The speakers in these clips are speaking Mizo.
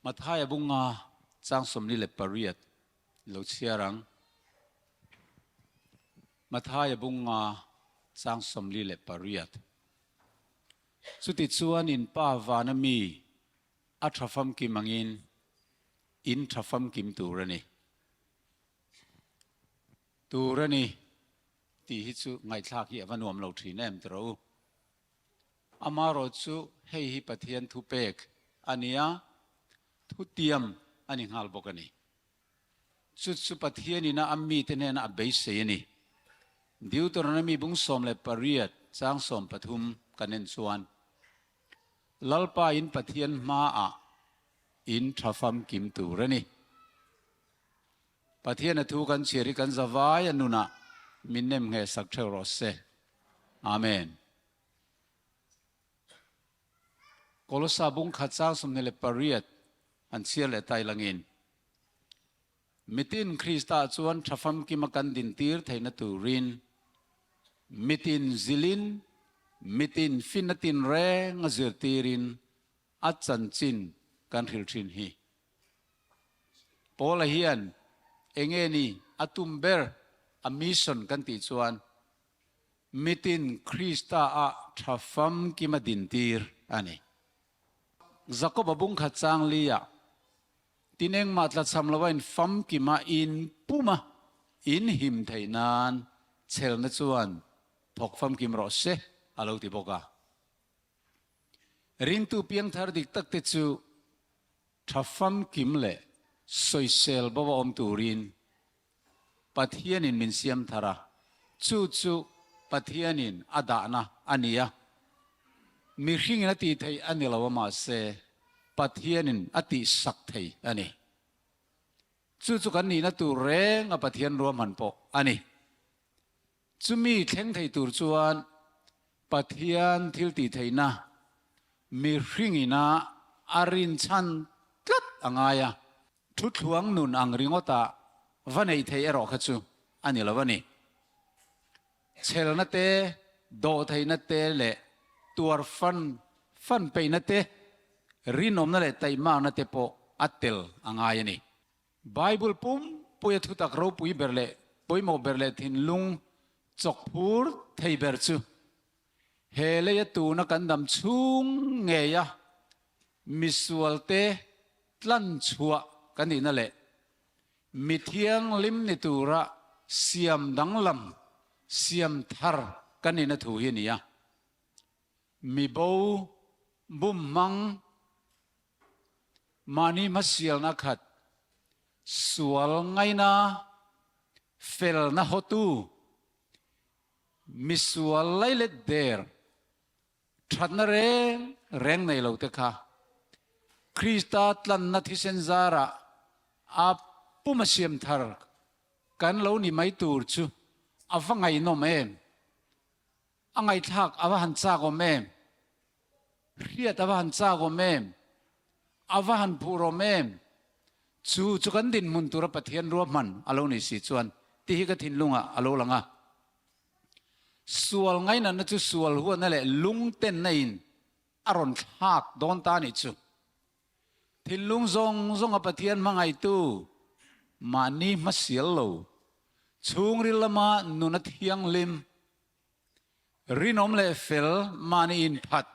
Mathaia bunga chang 48 lo chhiar ang. Mathaia bunga chang 48. Chutichuan in Pa vana mi a tha famkim angin in tha famkim tur a ni. Tur a ni tih hi chu ngaihthlak hi a va nuam lo thin em ti rawh u. Amaherawh chu hei hi Pathian thupek a nia, thutiam a ni nghal bawk a ni. Chu chu Pathianin a mite hnena a beisei a ni. Deuteronomy bung 18 chang 13 kan en chuan, Lalpa in Pathian hmaah in tha famkim tur a ni. Pathian a thu kan chhiar hi kan zavai a nunah min nem ngheh sak theuh rawh se. Amen. Kolosa bung khat chang 28 an chhiar leh tai langin mitin Krista chuan tha famkim a kan din tir theihna turin mitin zilin mitin finna tin reng a zirtirin a chanchin kan hrilh thin hi. Paula hian enge ni a tum ber a mission kan tih chuan mitin Krista a tha famkim a dintir a ni. Jakoba bung khat chang li ah tin engmah tlachham lo a in famkim a in pum a in him theih nan chelna chuan thawk famkim rawh se a lo ti bawk a. Ringtu piangthar dik tak te chu tha famkim leh sawisel bo a awm turin Pathianin min siam thar a, chu chu Pathianin a dahna a ni a. Mihringin a tih theih a ni lo a mahse Pathianin a tihsak thei a ni. Chu chu kan nihna tur reng a Pathian ruahman pawh a ni. Chumi thleng thei tur chuan Pathian thil tih theihna mihringina a rinchhan tlat a ngai a, thuthluang nun ang ringawta va neih theih erawh kha chu a ni lo a ni. Chhelna te, dawhtheihna te leh tuar fan fan peihna te, rinawmna leh taihmakna te pawh a tel a ngai a ni. Bible pumpuia thutak ropui ber leh pawimawh ber leh thinlung chawk phur thei ber chu he leia tuna kan dam chhung ngeia misualte tlan chhuah kan nihna leh mi thianghlim ni tura siam danglam, siam thar kan nihna thu hi a ni a. Mi bo bum hmang Mahni hmasialna khat, sual ngaina, felna hotu, misual lailet der, thatna reng reng nei lo te kha Krista tlanna thisen zarah a pum a siam thar kan lo ni mai tur chu a va ngaihnawm em! A ngaihthlak a va han chak awm em? Hriat a va han chak awm em? A va han phur awm em? Chu chu kan dinhmun tura Pathian ruahman a lo ni si chuan tih hi ka thinlungah a lo lang a. Sual ngainatna chu sual huatna leh lungtenna in a rawn thlak dawn ta a nih chu. Thinlung zawng zawnga Pathian hmangaihtu mahni hmasial lo, chhungril lama nuna thianghlim, Rinawm leh fel mahni inphat,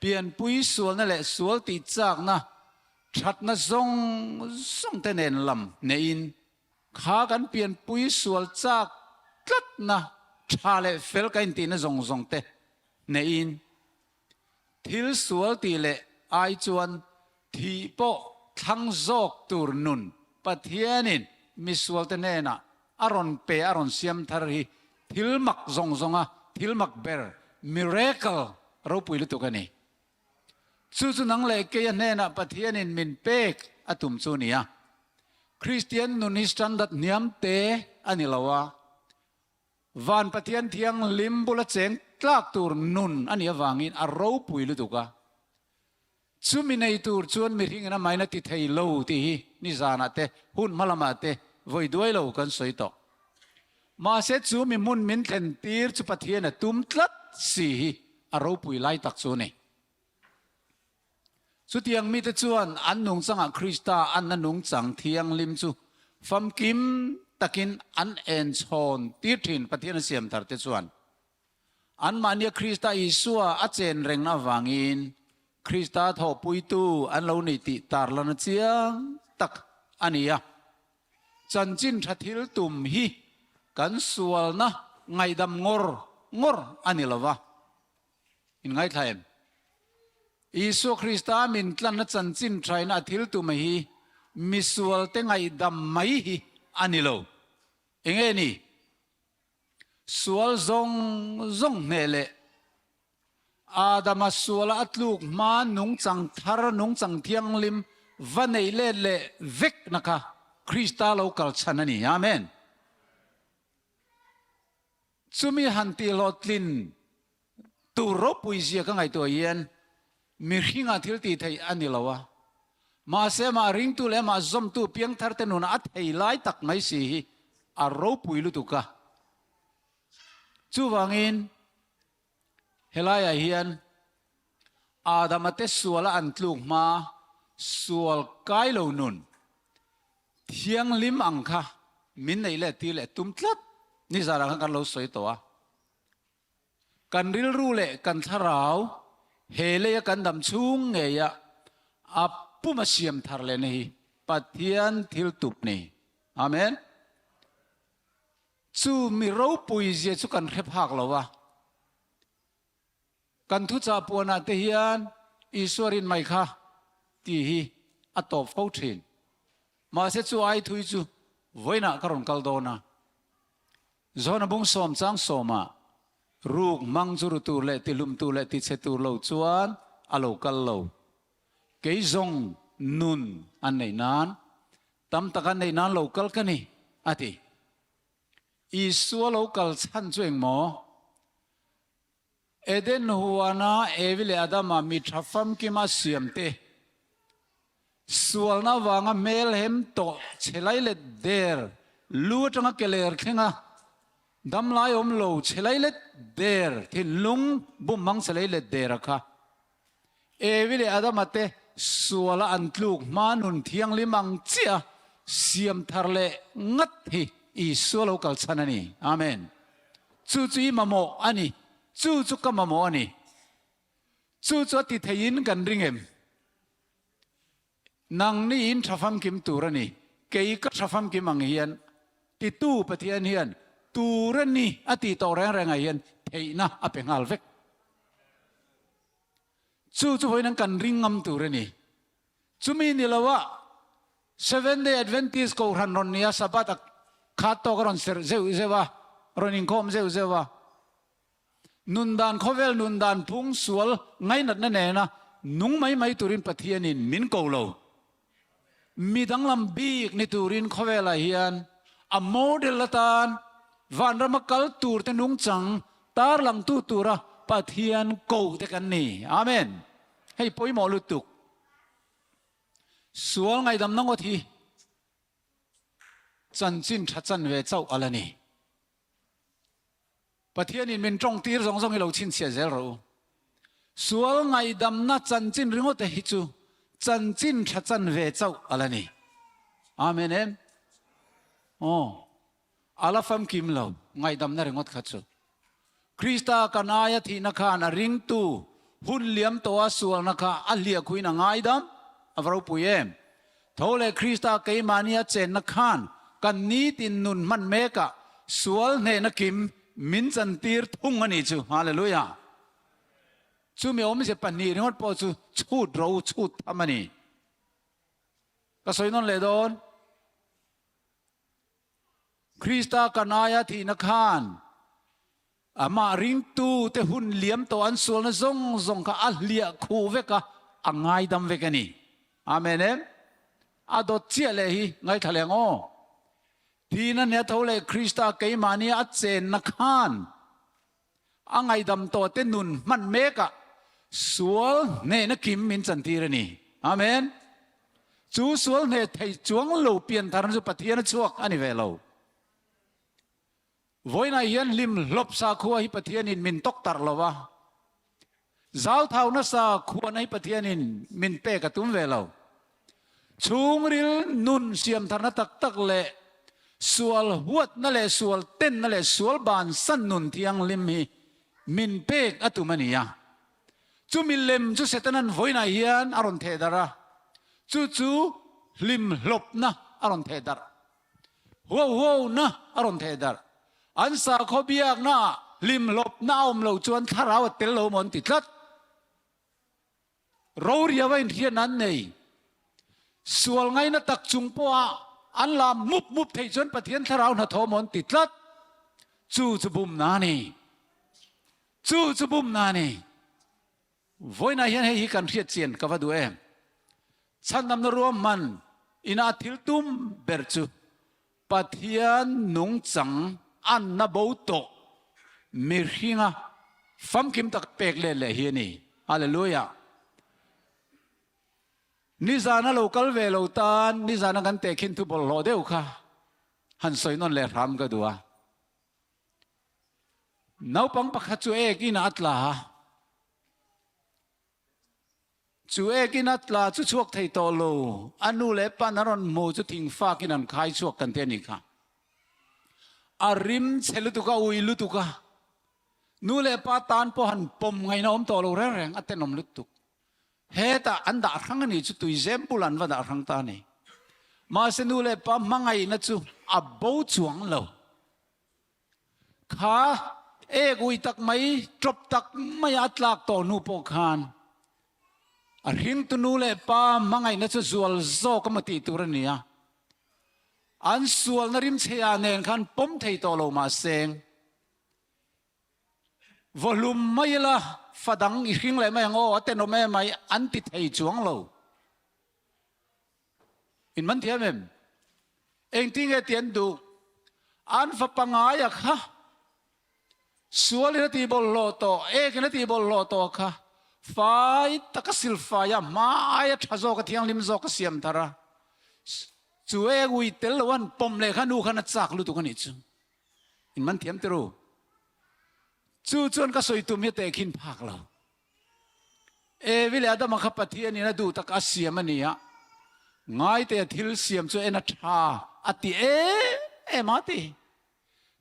pianpui sualna leh sual tih chakna thatna zawng zawng te nen lam neiin kha kan pianpui sual chak tlatna tha leh fel kan intihna zawng zawng te neiin thil sual tih leh ai chuan thih pawh thlang zawk tur nun Pathianin misualte hnenah a rawn pe, a rawn siam thar hi thil mak zawng zawnga thil mak ber, miracle, ropui lutuk a ni. Chu chu nang leh keia hnenah Pathianin min pek a tum chu a ni a. Kristian nun hi standard hniam te a ni lo a, Van Pathian thianghlim bula cheng tlak tur nun a nih avangin a ropui lutuk a. Chumi nei tur chuan mihringin a main a ti thei lo tih hi nizanah te, hun hma lamah te vawi duai lo kan sawi tawh. Mahse chu mi hmun min thlen tir chu Pathian a tum tlat si hi a ropui lai tak chu a ni. Chutiang mite chuan an nungchangah Krista anna nungchang thianghlim chu famkim takin an enchhawn tir thin. Pathian a siam tharte chuan anmahnia Krista Isua a chen rengna avangin Krista thawhpuitu an lo ni tih tarlana chiang tak a ni a. Chanchin tha thil tum hi kan sualna ngaihdam ngawr ngawr a ni lo va. In ngaithla em? Isua Krista min tlanna chanchin thaina a thil tum hi misualte ngaihdam mai hi a ni lo. Enge ni? Sual zawng zawng hneh leh Adama suala a tluk hma nungchang thar, nungchang thianghlim va neih let leh vekna kha Krista lo kal chhan a ni. Amen. Chumi han tihhlawhtlin tur ropui zia ka ngaihtuah hian mihringah thil tih theih a ni lo a. Mahse amah ringtu leh amah zawmtu piangtharte nunah a thei lai tak mai si hi a ropui lutuk a. Chuvangin helaiah hian Adama te suala an tluk hma sual kai lo nun thianghlim ang kha min neih leh tir leh tum tlat nizarah khan kan lo sawi tawh a. Kan rilru leh kan thlarau he leia kan dam chhung ngeia a puma siam thar lehna hi Pathian thil tup ni. Amen. Chu mi ropui zia chu kan hre phak lo a. Kan thuchah puanah te hian Isua rin mai kha tih hi a tawp fo thin. Mahse chu ai thui chu vawiinah ka rawn kal dawn a. Zawna bung sawm chang sawmah ruk hmang chu ru tur leh tihlum tur leh tichhe tur lo chuan a lo kal lo. Kei zawng nun an neih nan, tam tak an neih nan lo kal ka ni, a ti. Isua lo kal chhan chu engmaw? Eden huana Evi leh Adama mi tha famkima siamte sualna avanga hmelhem tawh chhe lai let der lu atanga ke ler thlenga damlai awm lo chhe lai let der thinlung bum hmang chhe lai let der a kha Evi leh Adama te suala an tluk hma nun thianghlim ang chiah a siam thar leh ngat hi Isua lo kal chhan a ni. Amen. Chu chu i mamawh a ni. Chu chu ka mamawh a ni. Chu chu a ti theiin kan ring em? Nangni in tha famkim tur a ni. Kei ka tha famkim ang hian titu Pathian hian tur a ni a tih tawh reng rengah hian theihna a pe nghal vek. Chu chu vawiin an kan ring ngam tur a ni. Chumi ni loa Seventh Day Adventist Kohhran rawn nia Sabbath a khat tawk a rawn serh zeuh zeuh a, rawn inkhawm zeuh zeuh a. Nun dan khawvel nun dan phung sual ngainatna nena nung mai mai turin Pathianin min ko lo. Mi danglam bik ni turin khawvelah hian a model atan vanrama kal turte nungchang tarlangtu tura Pathian ko te kan ni. Amen. Hei pawimawh lutuk. Sual ngaihdamna ngawt hi chanchin tha chan ve chauh a la ni. Pathianin min tawngtir zawng zawng hi lo chhinchhiah zel rawh u. Sual ngaihdamna chanchin ringawt hi chu chanchin tha chan ve chauh a la ni. Amen em? Aw, a la famkim lo ngaihdamna ringawt kha chu. Krista kan aia thihna khan a ringtu hun liam tawha sualna kha a hliahkhuin a ngaidam a va ropui em? Tho leh Krista keimahnia chenna khan kan nitin nun hman mekah sual hnehna kim min chantir thung a nih chu. Hallelujah! Chumi awmze pahnih ringawt pawh chu chhut ro chhut tham a ni. Ka sawi nawn leh dawn. Krista kan aia thihna khan Amah ringtute hun liam tawh an sualna zawng zawng kha a hliah khuh vek a, a ngaidam vek a ni. Amen em? A dawt chiah leh hi ngaithla leh ang aw. Thihna nia tho leh Krista keimahnia a chenna khan a ngaidam tawhte nun hman mekah sual hnehna kim min chantir a ni. Amen. Chu sual hneh thei chuang lo piantharna chu Pathian a chhuak a ni ve lo. Vawiinah hian hlim hlawp sakhua hi Pathianin min tawk tarh lo a. Zauthau nasa khuan hi Pathianin min pek a tum ve lo. Chhungril nun siamtharna tak tak leh sual huatna leh sual tenna leh sual bansan nun thianghlim hi min pek a tum a ni a. Chumi lem chu Setanan vawiinah hian a rawn theh darh a, chu chu hlimhlawpna a rawn theh darh. Huau huauna a rawn theh darh. An sakhaw biaknaah hlimhlawpna a awm loh chuan thlarau a tel lo maw an ti tlat. Roriau a inhriatna an nei. Sual ngaina tak chung pawha an lam mup mup theih chuan Pathian thlarau hnathawh maw an ti tlat. Chu chu bumna a ni. Chu chu bumna a ni. Vawiinah hian hei hi kan hriat chian ka va duh em? Chhandamna ruahman ina thil tum ber chu Pathian nungchang anna bo tawh mihringa famkim tak pek let leh hi a ni. Hallelujah! Nizana lo kal ve lo tan nizana kan tehkhin thu bawlhhlawh deuh kha han sawi nawn leh hram ka duh a. Naupang pakhat chu ek inah a tla a. Chu ekin a tla chu chhuak thei tawh lo, a nu leh pan a rawn hmu chu thingfakin an khai chhuak kan ti a nih kha. A rim chhe lutuk a, ui lutuk a, nu leh pa tan pawh han pawm ngaihna awm tawh lo reng reng, a tenawm lutuk. Hetah an dah hrang a nih chu tuizem bulah an va dah hrang ta a ni. Mahse nu leh pa hmangaihna chu a bo chuang lo. Kha ek ui tak mai, ṭawp tak maia a tlak tawh hnu pawh khan a hringtu nu leh pa hmangaihna chu zual zawk emaw tih tur a ni a. An sualna rimchheia nen khan pawm thei tawh lo mahse, Vawhlum mai ila fa dang i hring leh mai ang aw, a tenawm em mai an ti thei chuang lo. In man thiam em? Engtin nge ti an duh? An fa pangaia kha sualin a tih bawlhhlawh tawh, ekin a tih bawlhhlawh tawh kha fai taka silfaia hma aia tha zawka thianghlim zawka siam thar a, chu ek ui tel lo an pawm leh kha nu khan a chak lutuk a nih chu. In man thiam tir u. Chu chuan ka sawi tum hi a tehkhin phak lo. Evi leh Adama kha Pathianin a duh tak a siam a ni a, ngaite a thil siam chu en a tha a ti em em a ti.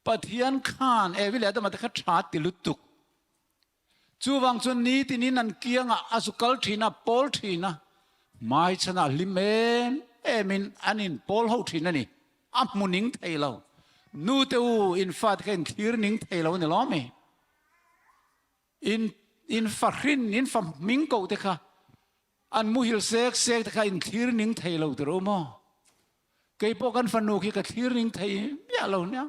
Pathian khan Evi leh Adama te kha tha ti lutuk. Chuvang chuan nitinin an kiangah a zu kal thin a, pawl thin a, hmaichhanah hlim em emin an inpawl ho thin a ni. A hmu ning thei lo. Nute u, in fate kha in thlir ning thei lo a ni lawm i. In in fa hrin, in fa hming koh te kha an muhil sek sek te kha in thlir ning thei lo tur u maw? Kei pawh kan fanu khi ka thlir ning thei miah lo nia.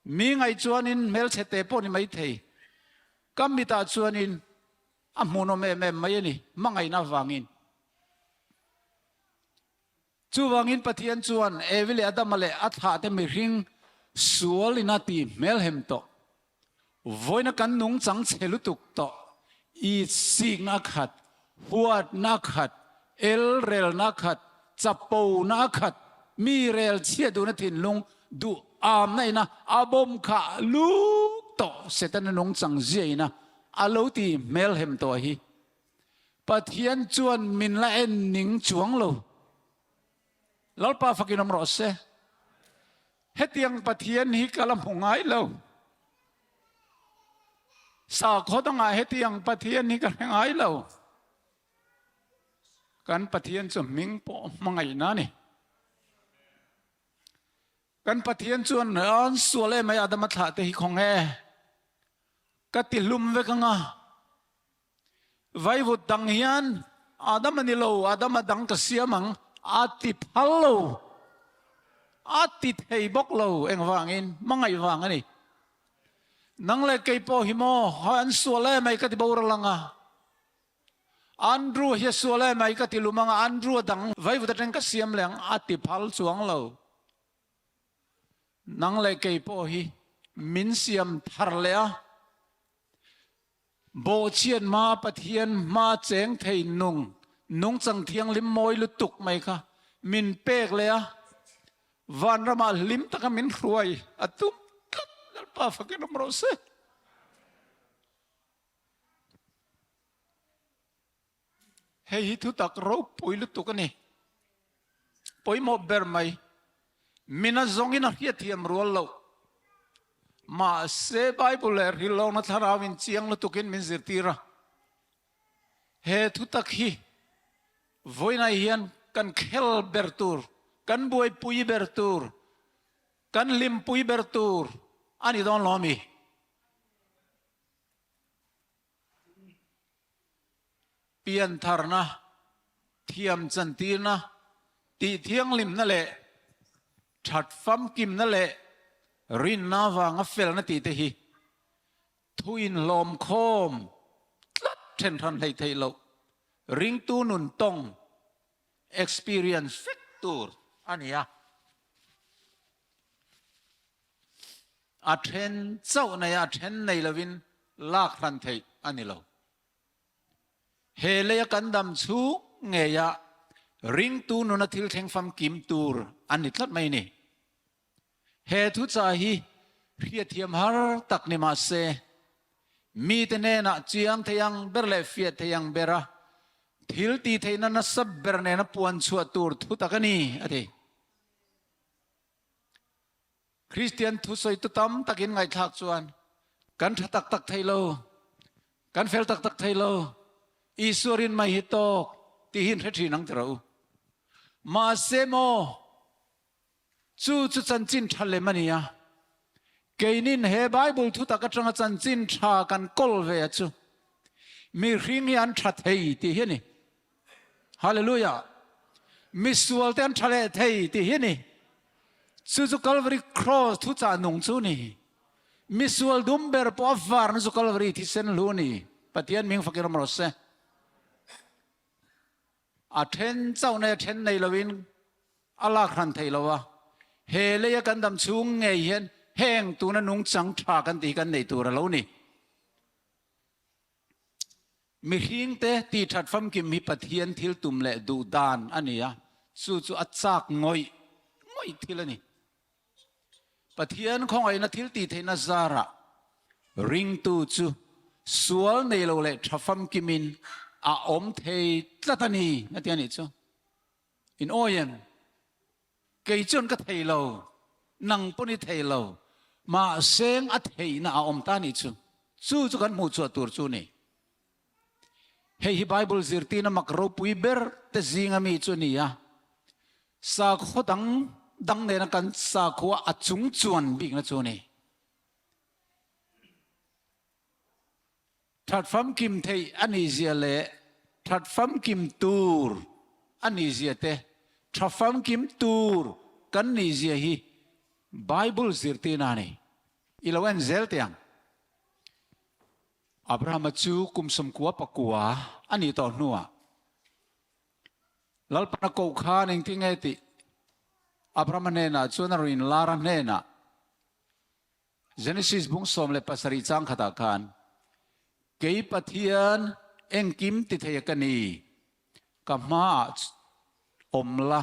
Mi ngaih chuanin hmelchhe te pawh ni mai thei. Ka mitah chuanin a hmuhnawm em em mai a ni, hmangaihna avangin. Chuvangin Pathian chuan Evi leh Adama leh a thlahte mihring sual in a ti hmelhem tawh. Vawiina kan nungchang chhe lutuk tawh, itsikna a khat, huatna a khat, elrelna a khat, chapona a khat, mi rel chhiat duhna thinlung duh amna ina a bawm khah luk tawh Setana nungchang zia ina a lo ti hmelhem tawh hi. Pathian chuan min la en ning chuang lo. Lalpa fakin awm rawh se. Hetiang Pathian hi ka la hmu ngai lo. Sakhaw dangah hetiang Pathian hi ka hre ngai lo. Kan Pathian chu hming pawh hmangaihna a ni. Kan Pathian chuan an sual em mai Adama thlah te hi khawng e. Ka ti hlum vek anga. Vaivut dang hian Adam a ni lo, Adam a dang ka siam ang a ti phal lo. A ti thei bawk lo engvangin hmangaih vang a ni. Nang leh kei pawh hi maw an sual em mai ka ti boral anga. Andrew hi a sual em mai ka ti lum anga Andrew a dang vaivut atang ka siam leh ang a ti phal chuang lo. Nang leh kei pawh hi min siam thar leh a. Bawhchhiat hma Pathian hma cheng thei nung, nungchang thianghlim mawi lutuk mai kha min pek leh a, vanramah hlim taka min hruai a tum tlat Lalpa fakin awm rawh se. Hei hi thutak ropui lutuk a ni. Pawimawh ber mai. Mina zawngin a hriatthiam rual loh. Mahse Bible leh Hrilhlawkna Thlarauin chiang lutukin min zirtir a. He thutak hi vawiinah hian kan khel ber tur, kan buaipui ber tur, kan hlimpui ber tur a ni dawn lo a mi? Piantharna, thiam chantirna, tihthianghlimna leh that famkimna leh rinna avanga felna tih te hi thu inhlawm khawm tlat then hran hleih theih loh ringtu nun tawng experience vek tur a ni a. A then chauh nei a, a then nei lovin lak hran theih a ni lo. He leia kan dam chhung ngeia ringtu nuna thil thleng famkim tur a ni tlat mai ni. He thuchah hi hriatthiam har tak ni mah se, mite hnenah chiang thei ang ber leh fiah thei ang bera thil tih theihna nasa ber nena puan chhuah tur thutak a ni, a ti. Kristian thusawitu tam takin ngaihthlak chuan kan tha tak tak thei lo, kan fel tak tak thei lo, Isua rin mai hi tawk tih hi in hre thin ang ti rawh u. Mahse maw, chu chu chanchin tha lem a ni a, keinin he Bible thutak atanga chanchin tha kan kawl ve a chu mihring hi an tha thei tih hi a ni. Hallelujah! Misual te an tha leh thei tih hi a ni. Chu chu Calvary Cross thuchah nung chu ni. Misual dum ber pawh a varna chu Calvary thisen hlu a ni. Pathian hming fakin awm rawh se. A then chauh nei a then nei loin a lak hran theih lo a. He leia kan dam chhung ngei hian heng tuna nungchang tha kan tih hi kan nei tur a lo ni. Mihringte tihthat famkim hi Pathian thil tum leh duh dan a ni a, chu chu a chak ngawih ngawih thil a ni. Pathian khawngaihna thil tih theihna zarah ringtu chu sual nei lo leh tha famkimin a awm thei tlat a ni, a ti a nih chu. In awi em? Kei chuan ka thei lo, nang pawn i thei lo, mahseng a theihna a awm ta nih chu. Chu chu kan hmuh chhuah tur chu ni. Hei hi Bible zirtirna mak ropui ber te zinga mi chu a ni a, sakhaw dang dang nena kan sakhua a chung chuan bikna chu a ni. That famkim theih a nih zia leh that famkim tur a nih zia te, tha famkim tur kan nih zia hi Bible zirtirna a ni. I lo en zel teh ang. Abrahama chu kum 90 pakua a nih tawh hnuah Lalpana koh khan engtin nge tih Abrahama hnenah chuan a rawn inlar a hnenah, Genesis bung 17 chang khatah khan, Kei Pathian engkim ti thei a ka ni, ka hmaah awm la,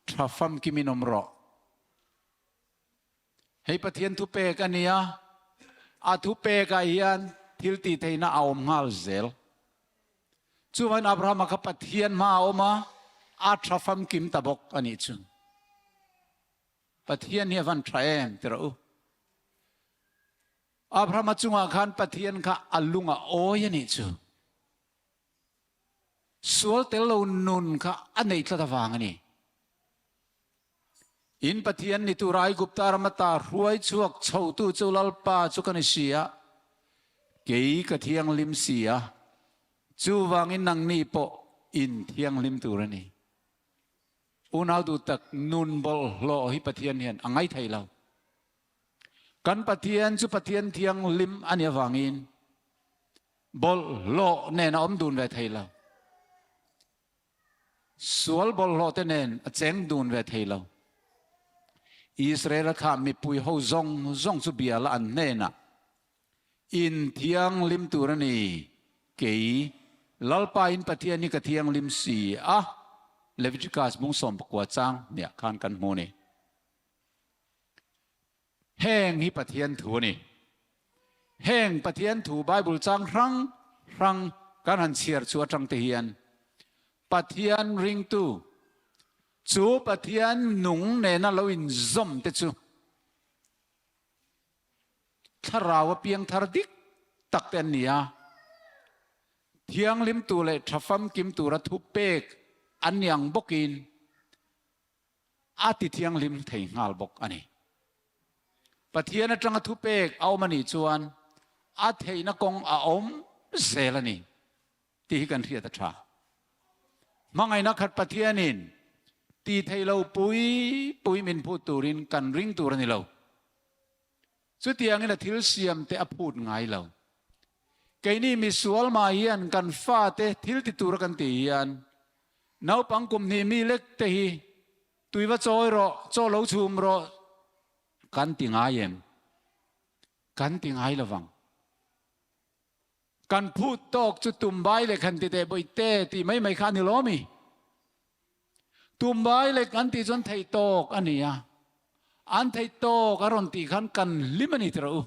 tha famkimin awm rawh. Hei Pathian thupek a ni a, a thupekah hian thil tih theihna a awm nghal zel. Chuvain Abrahama kha Pathian hmaah a awm a, a tha famkim ta bawk a nih chu. Pathian hi a van tha em ti rawh u. Abrahama chungah khan Pathian kha a lung a awi a nih chu. Sual tel lo nun kha a neih tlat avang a ni. In Pathian ni tur Aigupta ram ata hruai chhuak chhotu chu Lalpa chu ka ni si a, kei ka thianghlim si a, chuvangin nangni pawh in thianghlim tur a ni. Unau duh tak nun bawlhhlawh hi Pathian hian a ngai thei lo. Kan Pathian chu Pathian thianghlim a nih avangin bawlhhlawh nen a awm dun ve thei lo. Sual bawlhhlawh te nen a cheng dun ve thei lo. Israel a thlah mipui ho zawng zawng chu bia la an hnenah In thianghlim tur a ni, kei Lalpa in Pathian hi ka thianghlim si a, Leviticus bung 19 chang hniah khan kan hmu a ni. Heng hi Pathian thu a ni. Heng Pathian thu Bible chang hrang hrang kan han chhiar chu atang te hian. Pathian ringtu, chu Pathian nung nena lo inzawm te chu Thlarau a piangthar dik tak te an ni a, thianghlim tur leh tha famkim tura thupek an ni ang bawkin a ti thianghlim thei nghal bawk a ni. Pathian atanga thupek a awm a nih chuan a theihna kawng a awm zel a ni tih hi kan hriat a tha. Hmangaihna khat Pathianin ti thei lo pui pui min phut turin kan ring tur a ni lo. Chutiangin a thil siam te a phut ngai lo. Keini misual mah hian kan fate thil ti tura kan tih hian naupang kum hnih mi lek te hi tui va chawi rawh, chaw lo chhum rawh kan ti ngai em? Kan ti ngai lovang. Kan phut tawk chu tumbai lek han ti teh bawihte tih mai mai kha a ni lo mi? Tumbai lek an tih chuan theih tawk a ni a, an theih tawk a rawn tih khan kan hlim a ni tih rawh u.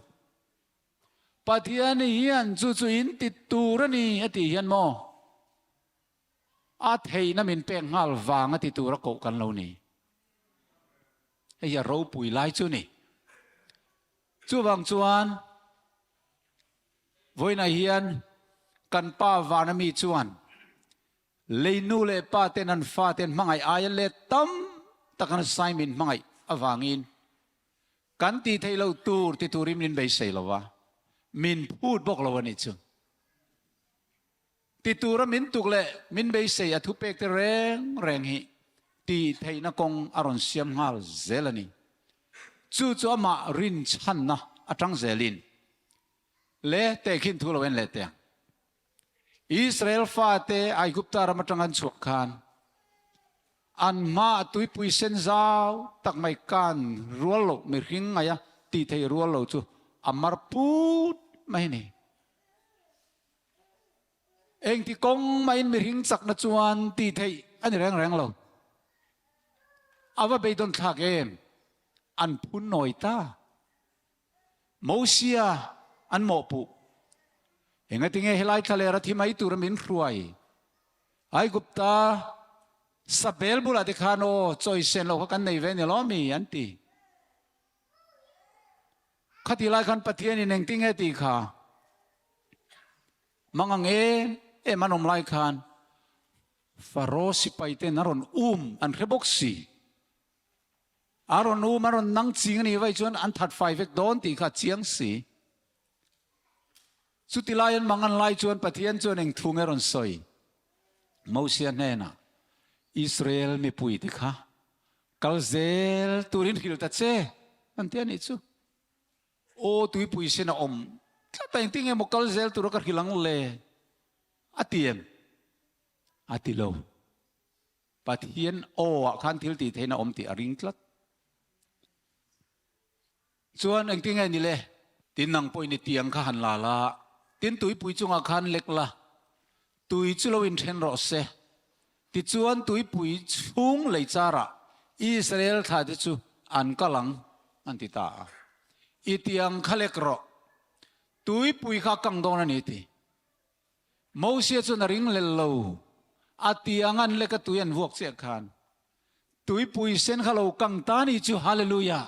Pathian hian chu chu in ti tur a ni a tih hian maw a theihna min pek nghal vang a ti tur a koh kan lo ni. Hei hi a ropui lai chu ni. Chuvang chuan vawiinah hian kan pa vana mi chuan lei nu leh pa ten an fa ten hmangaih aia let tam tak an sai min hmangaih avangin kan tih theih loh tur ti turin min beisei lo va, min phut bawk lo a nih chu. Ti tura min tuk leh min beisei a thupek te reng reng hi tih theihna kawng a rawn siam nghal zel a ni. Chu chu amah rinchhanna atang zelin le tehkhin thu lo en leh teh ang. Israel fate Aigupta ram atang an chhuak khan an hmaah tuipui sen zau tak mai kan rual loh mihring ngaia tih theih rual lo chu a mar put mai a ni. Engti kawng mahin mihring chakna chuan tih theih a ni reng reng lo. A va beidawn thlak em? An phun nawi ta. Mosia an mawhpuh. Engatinge helai thlalera thi mai tura min hruai? Aigupta sabel bulah te khan aw chawi sen lo kha kan nei ve ni lo mi an ti. Khati lai khan Pathianin engtinge tih kha mang ang em em an awm lai khan Faro sipai ten a rawn um an hre bawk si. A rawn um, a rawn nang ching a nih vaih chuan an that fai vek dawn tih kha a chiang si. Chuti lai an mang an lai chuan Pathian chuan eng thu nge rawn sawi? Mosia hnenah, Israel mipui te kha kal zel turin hrilh ta che, an ti a nih chu. Aw tuipui sin a awm tlat a, engtin nge maw kal zel tura ka hrilh ang le? A ti em? A ti lo. Pathian aw ah khan thil tih theihna awm tih a ring tlat. Chuan engtin nge ni le? Tin nang pawhin i tiang kha han la la, tin tuipui chungah khan lek la, tui chu lo inthen rawh se. Tichuan tuipui chhung lei charah Israel thlate chu an kal ang, an ti ta a. I tiang kha lek rawh, tuipui kha a kang dawn a ni ti. Mosia chuan a ring lel lo. A tiang an lek a tui an vuak chiah khan tuipui sen kha lo kang ta ni chu Hallelujah!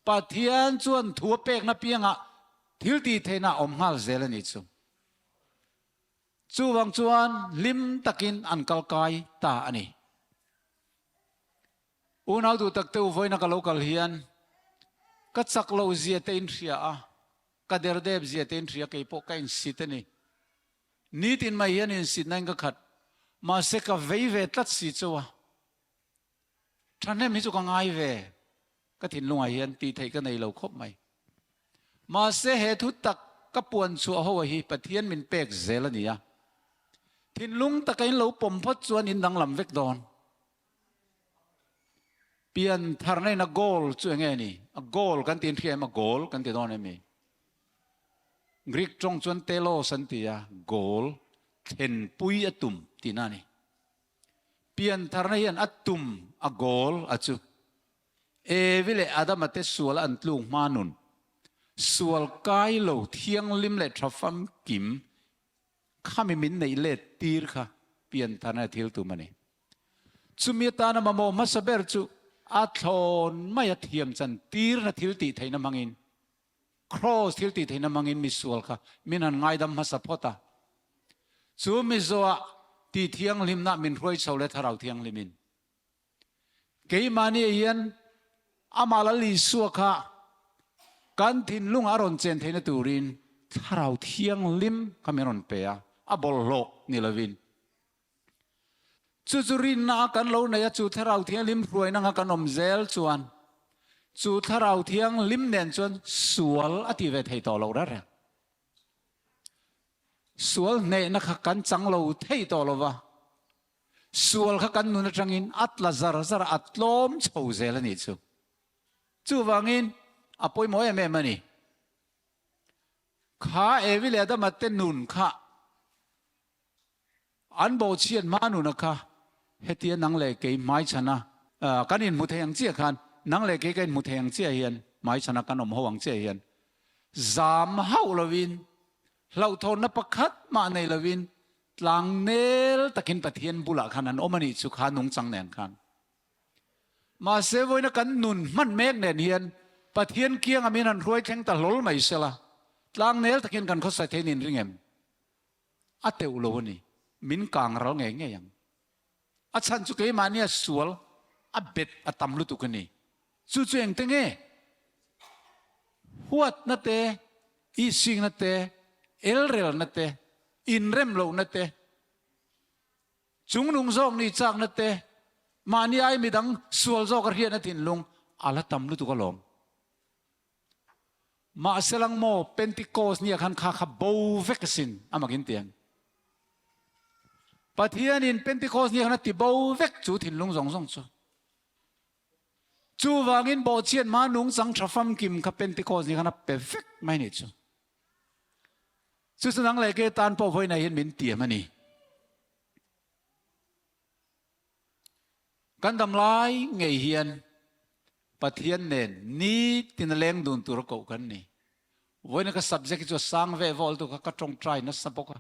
Pathian chuan thu a pekna piangah thil tih theihna a awm nghal zel a nih chu. Chuvang chuan hlim takin an kal kai ta a ni. Unau duh takte u vawiina ka lo kal hian ka chak loh zia te in hria a, Ka derdep zia te in hria kei pawh ka insit a ni. Nitin mai hian insitna in ka khat. Mahse ka vei ve tlat si chu a. Thahnem hi chu ka ngai ve. Ka thinlungah hian tih theih ka nei lo khawp mai. Mahse he thu tak ka puan chhuah ho hi Pathian min pek zel a ni a. Thinlung taka in lo pawm phawt chuan in danglam vek dawn. Pian tharna in a goal chu enge ni? A goal kan ti in hria em? A goal kan ti dawn em mi? Greek tawng chuan telos an ti a, goal, thlenpui a tum tihna a ni. Pian tharna hian a tum, a goal, a chu Evi leh Adama te sual an tluk hma nun, sual kai lo thianghlim leh tha famkim khami min neih let tir kha. piantharna thil tum a ni. Chumi atana mamawh hmasa ber chu a thlawn maia thiam chan tirna thil tih theihna hmangin, Kraws thil tih theihna hmangin misual kha min han ngaidam hmasa phawt a. Chu mizoah tih thianghlimna min hruai chho leh Thlarau Thianghlimin. Keimahni hian amah Lal Isua kha kan thinlung a rawn chen theihna turin Thlarau Thianghlim kha min rawn pe a, a bawlhhlawh ni lovin. Chu chu rinna a kan lo nei a, chu Thlarau Thianghlim hruaina anga kan awm zel chuan chu Thlarau Thianghlim nen chuan sual a ti ve thei tawh lo reng reng. Sual hnehna kha kan chang lo thei tawh lo va, sual kha kan nun atangin a tla zar zar a, a tlawm chho zel a nih chu. Chuvangin a pawimawh em em a ni. Kha Evi leh Adama te nun kha An bawhchhiat hma nuna kha hetia nang leh kei hmaichhana kan inhmu thei ang chiah khan, nang leh kei ka inhmu thei ang chiah hian, hmaichhana kan awm ho ang chiah hian zam hauh lovin, hlauhthawnna pakhat mah nei lovin tlangnel takin Pathian bulah khan an awm a nih chu kha nungchang nen khan. Mahse vawiina kan nun hman mek nen hian Pathian kianga min han hruai thleng ta hlawl mai sela, tlangnel takin kan khawsai thei nin ring em? A teuh lo a ni. Min kang ral ngei ngei ang. A chhan chu keimahnia sual a bet a tam lutuk a ni. Chu chu engte nge? Huatna te, ihsingna te, elrelna te, inrem lohna te, chungnung zawk nih chakna te, mahni ai midang sual zawk a hriatna thinlung a la tam lutuk alawm. Mahse lang maw Pentecost nia khan kha kha bo vek asin a makin tiang. Pathianin Pentecost nia khan a ti bo vek chu thinlung zawng zawng chu. Chuvangin bawhchhiat hma nungchang tha famkim kha Pentecost nia khan a pe vek mai nih chu. Chu chu nang leh ke tan pawh vawiinah hian min tiam a ni. Kan dam lai ngei hian Pathian nen nitin a leng dun tur a koh kan ni. Vawiina ka subject hi chu a sang ve vawl tu kha ka tawngtai nasa bawk a,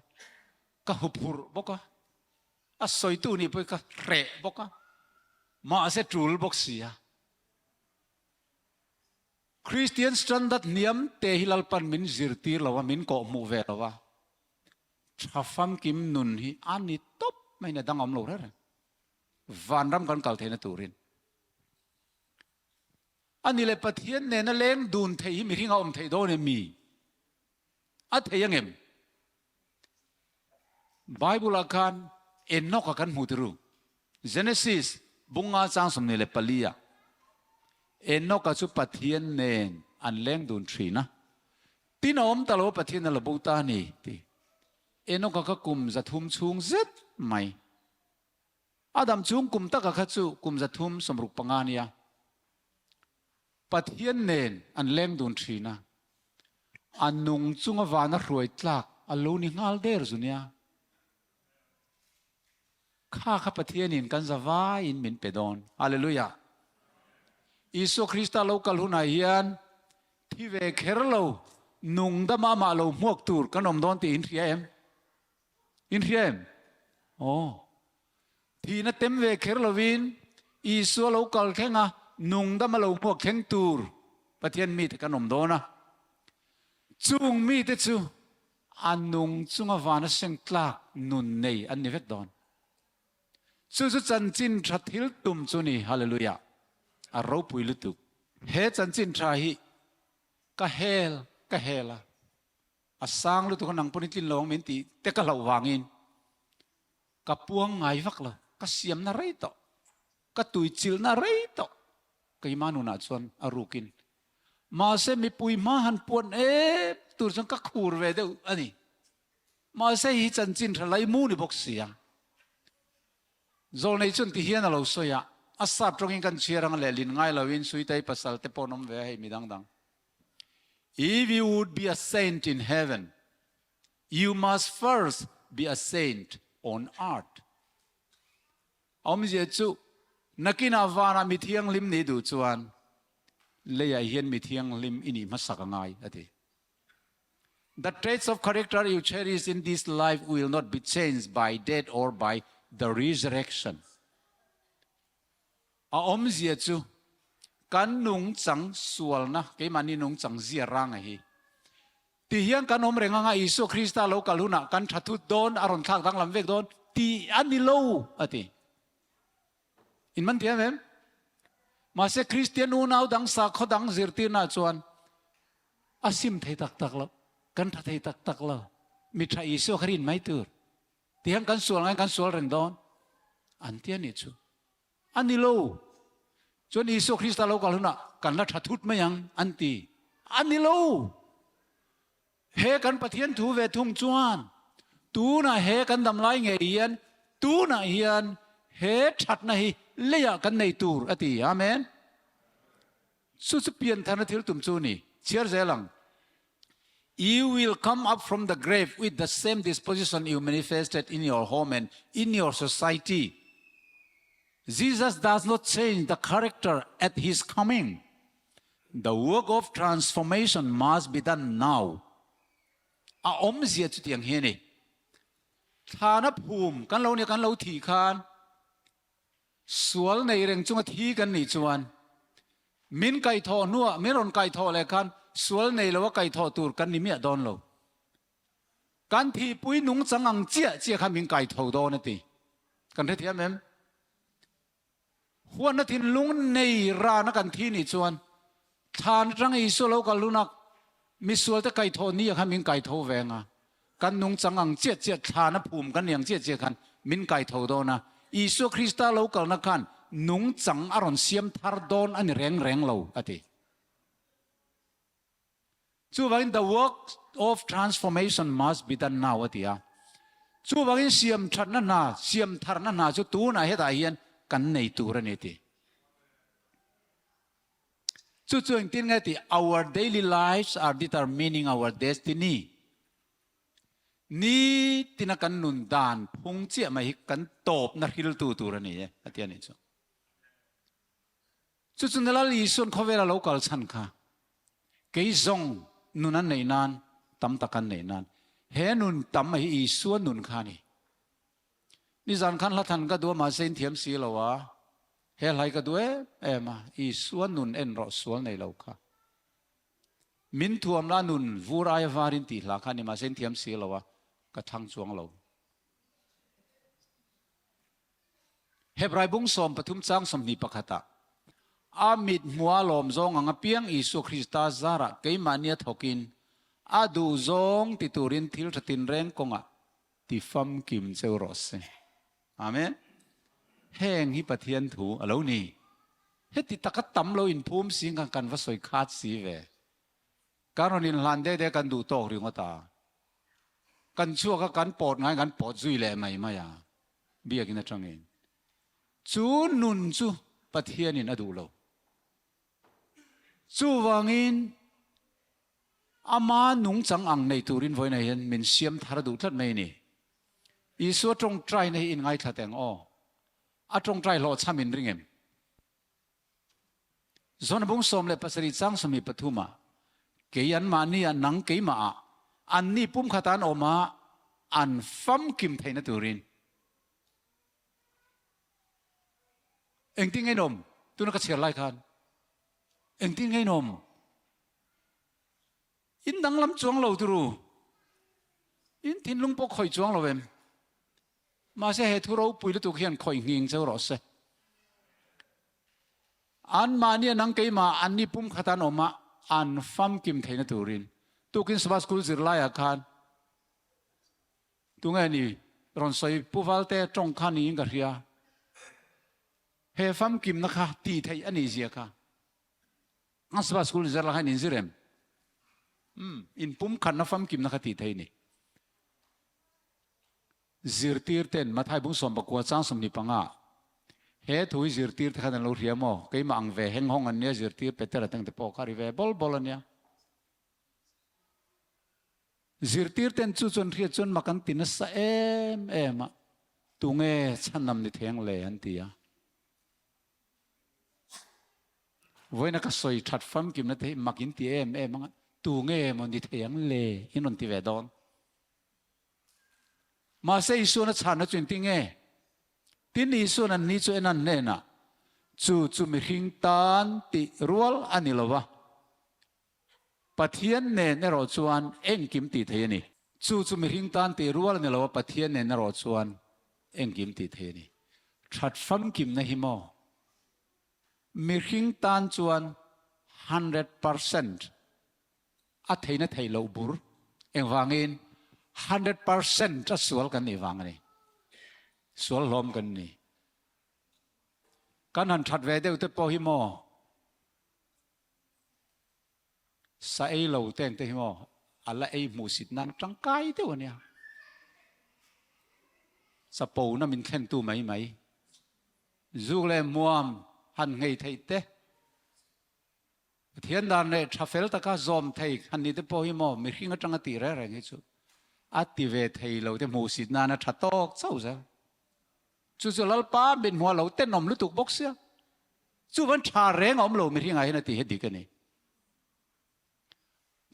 ka huphurh bawk a, a sawitu nih pawh hi ka hreh bawk a, mahse tul bawk si a. Christian standard hniam te hi Lalpan min zirtir lo a, min kawhhmuh ve lo a. Tha famkim nun hi a ni tawp maiin a dang awm lo reng reng. Vanram kan kal theihna turin. A ni leh Pathian nena leng dun thei hi mihring a awm theih dawn em mi? A thei angem? Bible ah khan Enoch a kan hmu tiru. Genesis bunga chang 24 ah Enoch a chu Pathian nen an leng dun thin a. Tin a awm ta lo Pathian a la bo ta a ni ti. Enoch a kha kum 300 chhung zet mai. A dam chung kum taka kha chu kum 365 a nia. Pathian nen an leng dun thin a, a nung chunga vana hruai tlak a lo ni nghal der zu nia. Kha kha Pathianin kan zavaiin min pe dawn. Hallelujah! Isua Krista lo kal hunah hian thi ve kher lo nung dama amah lo hmuak tur kan awm dawn tih in hria em? In hria em? Aw. Thihna tem ve kher lovin Isua lo kal thleng a, nung dama lo hmuak thleng tur Pathian mite kan awm dawn a. Chung mite chu a nung chunga vana seng tlak nun nei an ni vek dawn. Chu chu chanchin tha thil tum chu ni. Hallelujah. A ropui lutuk. He chanchin tha hi ka hel ka hel a. A sang lutuk a nang pawn i tlin lo ang min tih te ka hlauh vangin ka puang ngai vak lo, ka siamna rei tawh, ka tuichilhna rei tawh keimah nunah chuan a rukin. Mahse mipui hma han puan em tur chuan ka khur ve deuh a ni. Mahse hei hi chanchin tha laimu ni bawk si a. Zawlnei chuan ti hian a lo sawi a, a sap tawngin kan chhiar ang lehlin ngai loin Suitai pasal te pawh an awm ve a hei midang dang. If you would be a saint in heaven, you must first be a saint on earth. A awmzia chu, nakinah vanah mi thianghlim nih duh chuan leiah hian mi thianghlim i nih hmasak a ngai, a ti. The traits of character you cherish in this life will not be changed by death or by The Resurrection. A awmzia chu kan nungchang sualna, keimahni nungchang zia ranga hi ti hian kan awm reng anga Isua Krista lo kal hunah kan tha thut dawn, a rawn thlak danglam vek dawn tih a ni lo a ti. In man thiam em? Mahse Kristian unau dang sakhaw dang zirtirnaah chuan a sim thei tak tak lo, kan tha thei tak tak lo, mi tha Isua kha rin mai tur. Ti hian kan sual ngaiin kan sual reng dawn an ti a nih chu. A ni lo. Chuan Isua Krista lo kal hunah kan la tha thut mai ang an ti. A ni lo. He kan Pathian thu ve thung chuan tunah he kan dam lai ngei hian tunah hian he thatna hi leiah kan nei tur a ti. Amen. Chu chu piantharna thil tum chu a ni. Chhiar zel ang. You will come up from the grave with the same disposition you manifested in your home and in your society. Jesus does not change the character at his coming. The work of transformation must be done now. A awmzia chutiang hi a ni. Thlana phum kan lo nia kan lo thih khan Sual nei reng chunga thi kan nih chuan min kaihthawh hnuah min rawn kaihthawh leh khan sual nei loa kaihthawh tur kan ni miah dawn lo. Kan thihpui nungchang ang chiah chiah khan min kaitho dawn a ti. Kan hrethiam em? Huatna thinlung nei rana kan thi nih chuan Thlan atang Isua lo kal lunak misualte kaithawh ni ah khan min kaitho ve anga, kan nungchang ang chiah chiah thlan a phum kan ni ang chiah chiah khan min kaitho dawn a, Isua Krista lo kalna khan nungchang a rawn siam thar dawn a ni reng reng lo a ti. Chuvangin the work of transformation must be done now a ti a. Chuvangin siam thatna hna, siam tharna hna chu tunah hetah hian kan nei tur a ni a ti. Chu chu engtin nge tih our daily lives are determining our destiny. Ni tina kan nun dan phung chiah mai hi kan tawpna hriltu tur a ni e a ti a nih chu. Chu chu Nalal Isuan khawvela lo kal chhan kha kei zawng nun an neih nan tam tak an neih nan he nun tam hi Isua nun kha a ni. Nizan khan hla than ka duh a mahse in thiam si lo a, he hlai ka duh em em a, Isua nun en rawh sual nei lo kha. Min thuam la nun vur aia var in tih hla kha ni mahse in thiam si lo a, ka thlang chuang lo. Hebrai bung 13 chang 21 ah a mit hmua lawm zawng ang apiang Isua Krista zarah keimahnia thawkin a duh zawng ti turin thil tha tinreng kawngah Ti famkim cheu rawh se. Amen. Heng hi Pathian thu a lo ni. Heti taka tam lo inphum si khan kan va sawi khat si ve. Kan rawn inhlan dek dek kan duh tawk ringawt a. Kan chhuak a kan pawt ngai kan pawt zui leh mai mai a. Biakin atangin. Chu nun chu Pathianin a duh lo. Chuvangin Ama nungchang ang nei turin vawiinah hian min siam thar duh tlat mai a ni. Isua tawngtaina hi in ngaithla teh ang aw. A tawngtai hlawhchham in ring em? Zona bung 17 chang 23 ah, Kei anmahni ah nang keimah ah anni pumkhat ah an awm a, an famkim theihna turin. Engtin nge in awm? Tuna ka chhiar lai khan engtin nge in awm? In danglam chuang lo turu. In thinlung pawh khawih chuang lo em? Mahse he thu ropui lutuk hian khawih nghing cheu rawh se. Anmahni a nang keimah anni pumkhat an awm a, an famkim theihna turin. Tukin Sabbath School zirlaiah khan tunge ni rawn sawi Pu Valte tawng kha niin ka hria. He famkimna kha tih theih a nih zia kha. Sabbath School zir la khan in zir em? Umm, in pumkhatna famkimna kha tih theih a ni. Zirtir ten Mathai bung 19 chang 25 he thu hi zirtir te khan an lo hria maw? Keimah ang ve heng hawng an nia zirtir Petera teng te pawh kha ri ve bawl bawl a nia. Zirtir ten chu chuan hriat chuan mak an ti nasa em em a, tunge chhanam ni theng le an ti a. Vawiina ka sawi that famkimna te hi mak in ti em em ang a, tu nge maw ni thei ang le in rawn ti ve dawn. Mahse Isuana chhanna chu engtin nge? Tin, Isua'n anni chu en an hnenah, Chu chu mihring tan tih rual a ni lo va, Pathian nen erawh chuan engkim tih thei a ni. Chu chu mihring tan tih rual a ni lo a, Pathian nen erawh chuan engkim tih thei a ni. That famkimna hi maw? Mihring tan chuan 100% a theihna theih loh bur. Engvangin 100% a sual kan nih vang a ni. Sual hlawm kan ni. Kan han that ve deuh te pawh hi maw? Sa ei lo te ang te hi maw a la ei hmuh sit nan tangkai deuh a nia. Chapona min thlentu mai mai. Zuk leh hmuam han nghei theih te, Pathian dan leh tha fel taka zawm thei han ni te pawh hi maw mihring atanga tih reng reng hi chu a ti ve thei lo te hmuh sit nan a tha tawk chauh zel. Chu chu Lalpa min hmuh a lo tenawm lutuk bawk sia. Chuvan tha reng a awm lo mihringah hian a ti hi dik a ni.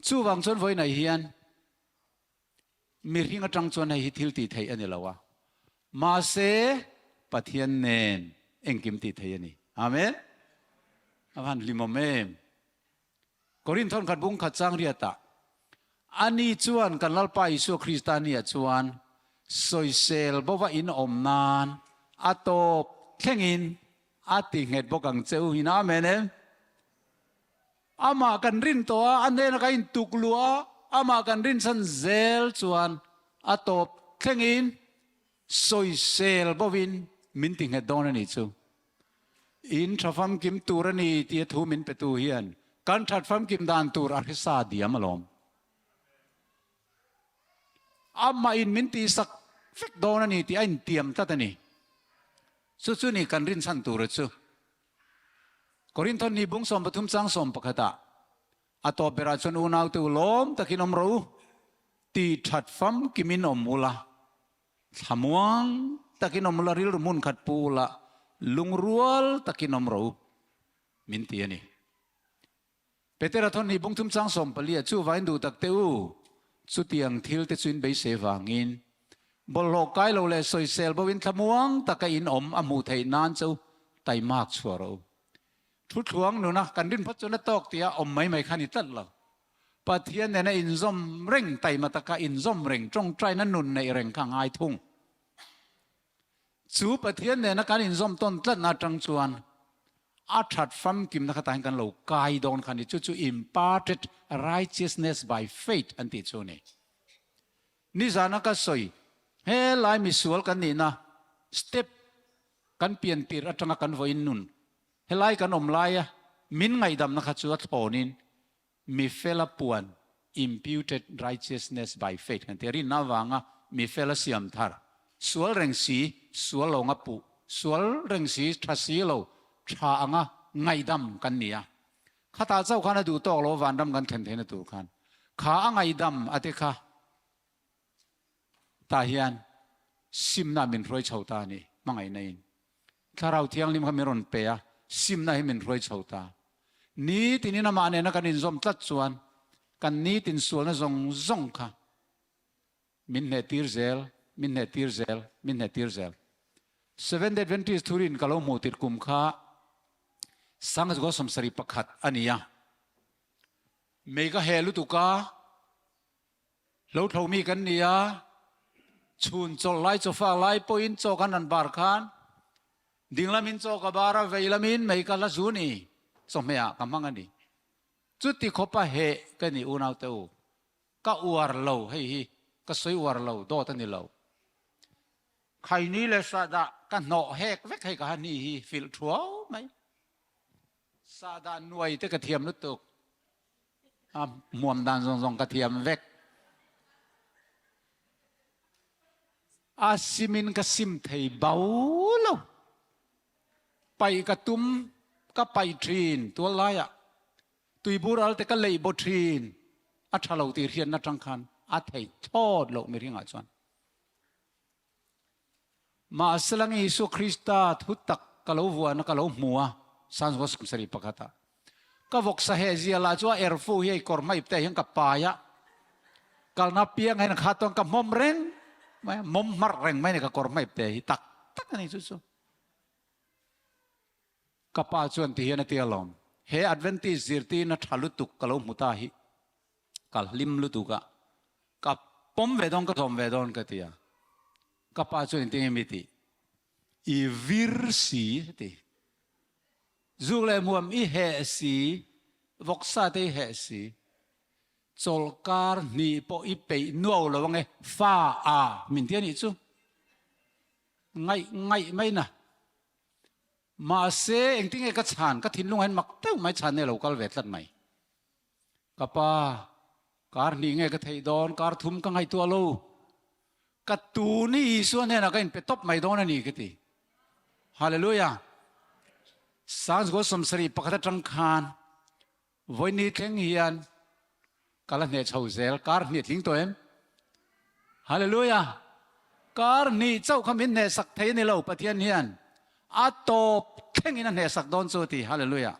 Chuvang chuan vawiinah hian mihring atang chuan hei hi thil tih theih a ni lo a, mahse Pathian nen engkim tih theih a ni. Amen. A van hlimawm em. Korinth thawn khat bung khat chang riatah, Ani chuan kan Lalpa Isua Krista nia chuan sawisel bova in awm nan a tawp thlengin a ti nghet bawk ang che u hin. Amen em? Amah kan rin tawh a, a hnena kan intuk luh a, amah kan rinchhan zel chuan a tawp thlengin sawisel bovin min ti nghet dawn a nih chu. In tha famkim tur a ni tia thu min petu hian kan that famkim dan tur a hrisa diam alawm. Amah in min tihsak vek dawn a ni tih a intiam tlat a ni. Chu chu ni kan rinchhan tur a chu. Korinthon ni bung 13 chang 11 ah a tawp berah chuan unaute u lawm takin awm rawh u, tih that famkimin awm ula. Thlamuang takin awm ula, rilru hmun khat pu ula, lungrual takin awm rawh u, min ti a ni. Petera thawn hi bungthum chang 14 ah chuvain duh tak teh u, chutiang thil te chu in beisei vangin bawlhhlawh kai lo leh sawisel bo in thlamuang taka in awm a hmuh theih nan chu taimak chhuah rawh u. Thuthluang nuna kan rin phawt chuan a tawk tia awm mai mai kha ni tlat lo. Pathian nena inzawm reng, taima taka inzawm reng, tawngtaina nun neih reng kha ngai thung. Chu Pathian nena kan inzawm tawn tlatna atang chuan a that famkimna kha tahin kan lo kai dawn kha ni. Chu chu imparted righteousness by faith an tih chu a ni. Nizana ka sawi, helai misual kan nihna step kan pian tirh atanga kan vawiin nun, helai kan awm laia min ngaihdamna kha chu a thlawnin Mi fela puan, imputed righteousness by faith, kan ti a, rinna avanga mi fela siam thar, sual reng si, sual lo nga puh, sual reng si, tha si lo, tha anga ngaihdam kan ni a. Khatah chauh khan a duh tawk lo vanram kan thlen theihna tur khan kha a ngaihdam a te kha tah hian simna min hruai chho ta a ni, hmangaihna in. Thlarau Thianghlim kha min rawn pe a, simna hi min hruai chho ta. Nitinin amah nena kan inzawm tlat chuan kan nitin sualna zawng zawng kha min hnehtir zel, min hnehtir zel, min hnehtir zel. Seventh-day Adventist thurin ka lo hmuh tirh kum kha Sangazgo 71 a ni a. Mei ka heh lutuk a. Lo tho mi kan ni a, chhun chawlh lai chawfak lai pawhin chaw kan han bar khan dinglamin chaw ka bar a, veilamin mei ka la zu ni, chawhmehah ka hmang a ni. Chuti khawpa heh ka ni unaute u, ka uar lo hei hi, ka sawi uar lo, dawt a ni lo. Khaini leh sahdah ka hnawh hek vek hei ka ha ni hi filh thuau mai. Sahdah nuai te ka thiam lutuk. A hmuam dan zawng zawng ka thiam vek. A simin ka sim thei bau lo. Paih ka tum, ka paih thin tual laiah. Tuibur al te ka leih baw thin. A tha lo tih hriatna tang khan a thei thlawt loh mihringah chuan. Mahselang Isua Krista thu tak ka lo vuan a, ka lo hmu a, Psalms 71 ah. Ka vawksa heh zia lah chu a erfu hi hei kawr hmaip te ah hian ka pai a, kalna piang hian kha chuan ka hmawm reng mai a, mawm hmarh reng mai a ni ka kawr hmaip te hi tak tak a ni chu chu. Ka pa chuan ti hian a ti alawm, He Adventist zirtirna tha lutuk ka lo hmu ta hi ka hlim lutuk a, ka pawm ve dawn ka zawm ve dawn ka ti a. Ka pa chuan engtin nge mi tih? I vir si a ti. Zuk leh hmuam i heh si, vawksa te i heh si. Chawlhkar hnih pawh i peih nuau lo ange fa a min ti a nih chu. Ngaih ngaih mai na. Mahse engtin nge ka chhan, ka thinlung ah hian mak deuh mai chhan nge lo kal ve tlat mai. Ka pa, kar hnih nge ka theih dawn, kar thum ka ngaihtuah lo. Ka tun hi Isua hnenah ka inpe tawp mai dawn a ni ka ti. Hallelujah! Sangzikaw 71 atang khan Vawini thleng hian ka la hneh chho zel, kar hnih tling tawh em? Hallelujah! Kar hnih chauh kha min hnehsak thei a ni lo, Pathian hian a tawp thlengin a hnehsak dawn chu a ti. Hallelujah!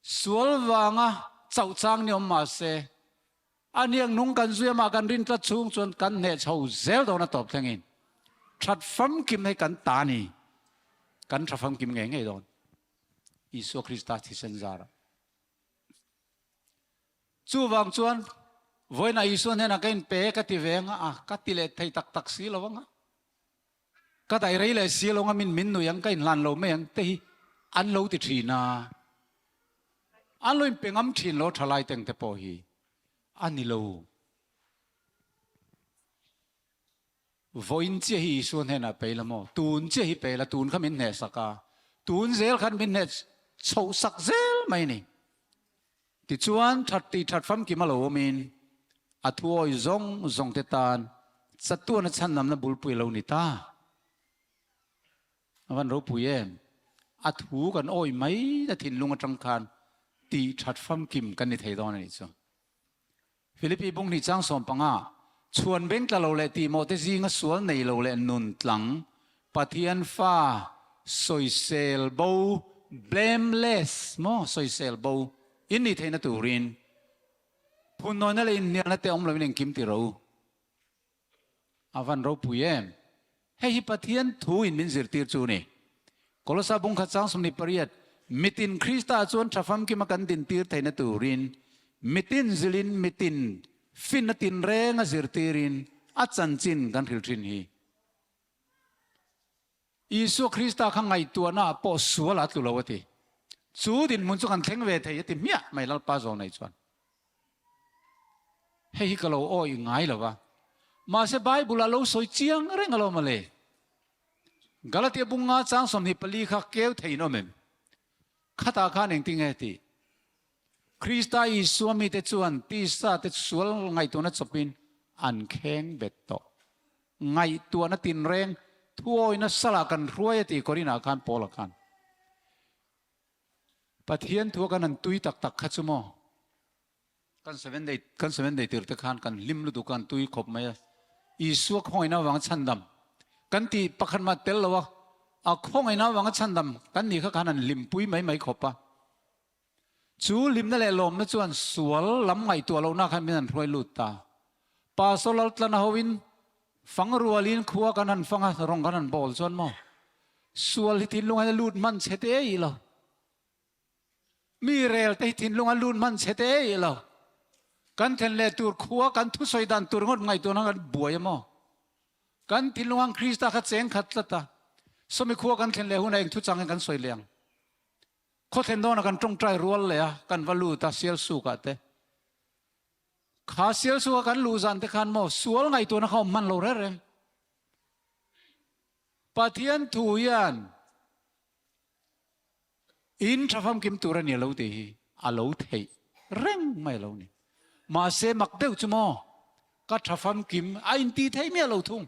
Sual vanga chauh chang ni awm mah se, a hniak nung kan zui amah kan rin tlat chhung chuan kan hneh chho zel dawn a tawp thlengin that famkim hei kan ta ni, kan tha famkim ngei ngei dawn Isua Krista thisen zarah. Chuvang chuan vawiinah Isua hnenah ka inpe ka ti ve anga a, ka ti leh thei tak tak si lo anga. Ka daih rei leh si lo nga min min nui ang ka inhlan lo mai ang te hi an lo ti thin a, an lo inpe ngam thin lo thalai teng te pawh hi a ni lo. Vawiin chiah hi Isua hnenah pe ila maw? Tun chiah hi pe ila, tun kha min hnehsak a, tun zel khan min hneh chhoh sak zel mai a ni. Tichuan, that tih that famkim a lo awmin, a thuawi zawng zawngte tan chatuana chhandamna bulpui a lo ni ta. A van ropui em? A thu kan awi mai na thinlung atang khan tih that famkim kan ni thei dawn a nih chu. Philippi bunghnih chang 15, Chhuan beng tla lo leh tihmawh te zinga sual nei lo leh nun tlang, Pathian fa sawisel bo, blameless, maw sawisel bo in nih theihna turin phunnawina leh inhnialna te awm loin engkim ti ro. A van ropui em? Hei hi Pathian thu in min zirtir chu ni. Kolosa bungkhat chang 28, Mitin Krista chuan tha famkima kan dintir theihna turin mitin zilin mitin finna tinrenga zirtirin a chanchin kan hril thin hi. Isua Krista kha ngaihtuahna ah pawh sual a tlu lo a ti. Chu dinhmun chu kan thleng ve thei a ti hmiah mai Lalpa zawng nei chuan. Hei hi ka lo awih ngai lo va. Mahse Bible ah lo sawi chiang reng alawm mawle. Galatia bunga chang 24 kha keu thei in awm em? Khatah khan engtin nge tih? Krista Isua mite chuan tisa te sual ngaihtuahna chawpin an kheng bet tawh. Ngaihtuahna tinreng thuawina salah kan hruai a ti Korinah khan Paula khan. Pathian thua kan han tui tak tak kha chu maw? Kan seven day kan seven day tir te khan kan hlim lutuk a, an tui khawp mai a. Isua khawngaihna avanga chhandam kan tih pakhat mah tel lo a, a khawngaihna avanga chhandam kan nih kha khan an hlimpui mai mai khawp a. Chu hlimna leh lawmna chuan sual lam ngaihtuah lohna khan min han hruai lut ta. Pastor Laltlana hoin fang rualin khua kan han fang a, rawng kan han bawl chuan maw sual hi thinlung hian a lut hman chhe te ih lo. Mi rel te hi thinlung a lut hman chhe te ih lo. Kan thlen leh tur khua kan thusawi dan tur ngawt ngaihtuahna kan buai a maw? Kan thinlung ang Krista kha cheng khat tlat a. Sawmi khua kan thlen leh hunah eng thuchang in kan sawi leh ang. Khaw thlen dawnah kan tawngtai rual leh a, kan va lut a Sialsukah te. Kha Sialsuka kan luh zan te khan maw sual ngaihtuahna kha awm hman lo reng reng. Pathian thu hian in tha famkim tur a ni lo tih hi a lo theih reng mai lo ni. Mahse mak deuh chu maw ka tha famkim a intih theih miah lo thung.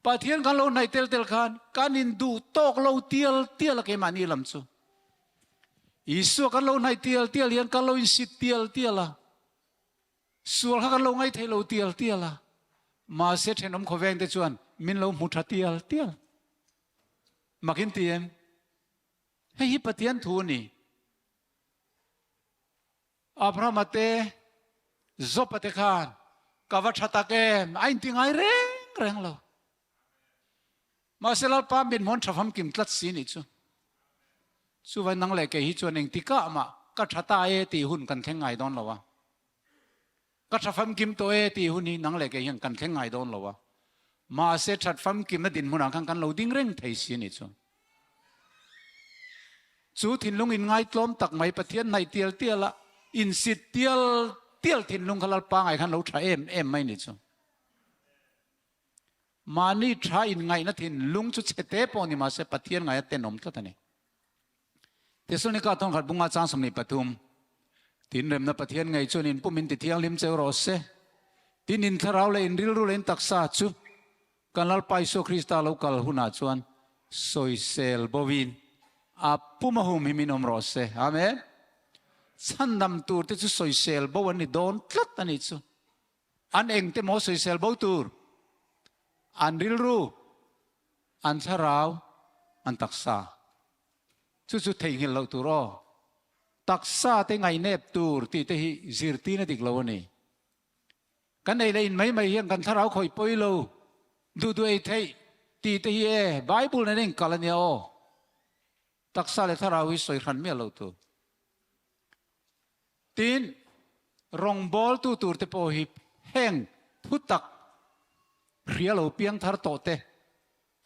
Pathian kan lo hnaih tel tel khan kan in duh tawk lo tial tial a keimahni lam chu. Isua kan lo hnaih tial tial hian kan lo in sit tial tial a. Sual kha kan lo ngaih thei lo tial tial a. Mahse thenawm khawveng te chuan min lo hmu tha tial tial. Mak in ti em? Hei hi Pathian thu a ni. Abrahama te, Job-a te khan ka va tha tak em? A inti ngai reng reng lo. Mahse Lalpa mit hmuan tha famkim tlat si nih chu. Chuvai nang leh kei hi chuan engtikah mah ka tha ta e tih hun kan thleng ngai dawn lo a. Ka tha famkim tawh e tih hun hi nang leh kei hian kan thleng ngai dawn lo a. Mahse that famkimna dinhmunah khan kan lo ding reng thei si nih chu. Chu thinlung inngaitlawm tak mai Pathian hnaih tial tial a, insit tial tial thinlung kha Lalpa ngai khan lo tha em em mai nih chu. Mahni tha inngaihna thinlung chu chhe te pawh ni mahse Pathian ngaia tenawm tlat a ni. Thesalonika thawngkhat bunga chang 23, Tin remna Pathian ngei chuan in pum in ti thianghlim cheu rawh se. Tin in thlarau leh in rilru leh in taksa chu kan Lalpa Isua Krista lo kal hunah chuan sawisel bovin a pum a humhim in awm rawh se. Amen. Chhandam tur te chu sawisel bo an ni dawn tlat a nih chu. An engte maw sawisel bo tur? An rilru, an thlarau, an taksa. Chu chu theihnghilh loh tur aw. Taksa te ngaihnep tur tih te hi zirtirna dik lo a ni. Kan ei leh in mai mai hian kan thlarau khawih pawi lo, duh duh ei theih tih te hi e Bible nen a inkal a nia aw. Taksa leh thlarau hi sawi hran miah loh tur. Tin, rawngbawltu turte pawh hi heng thutak hria lo piangthar tawhte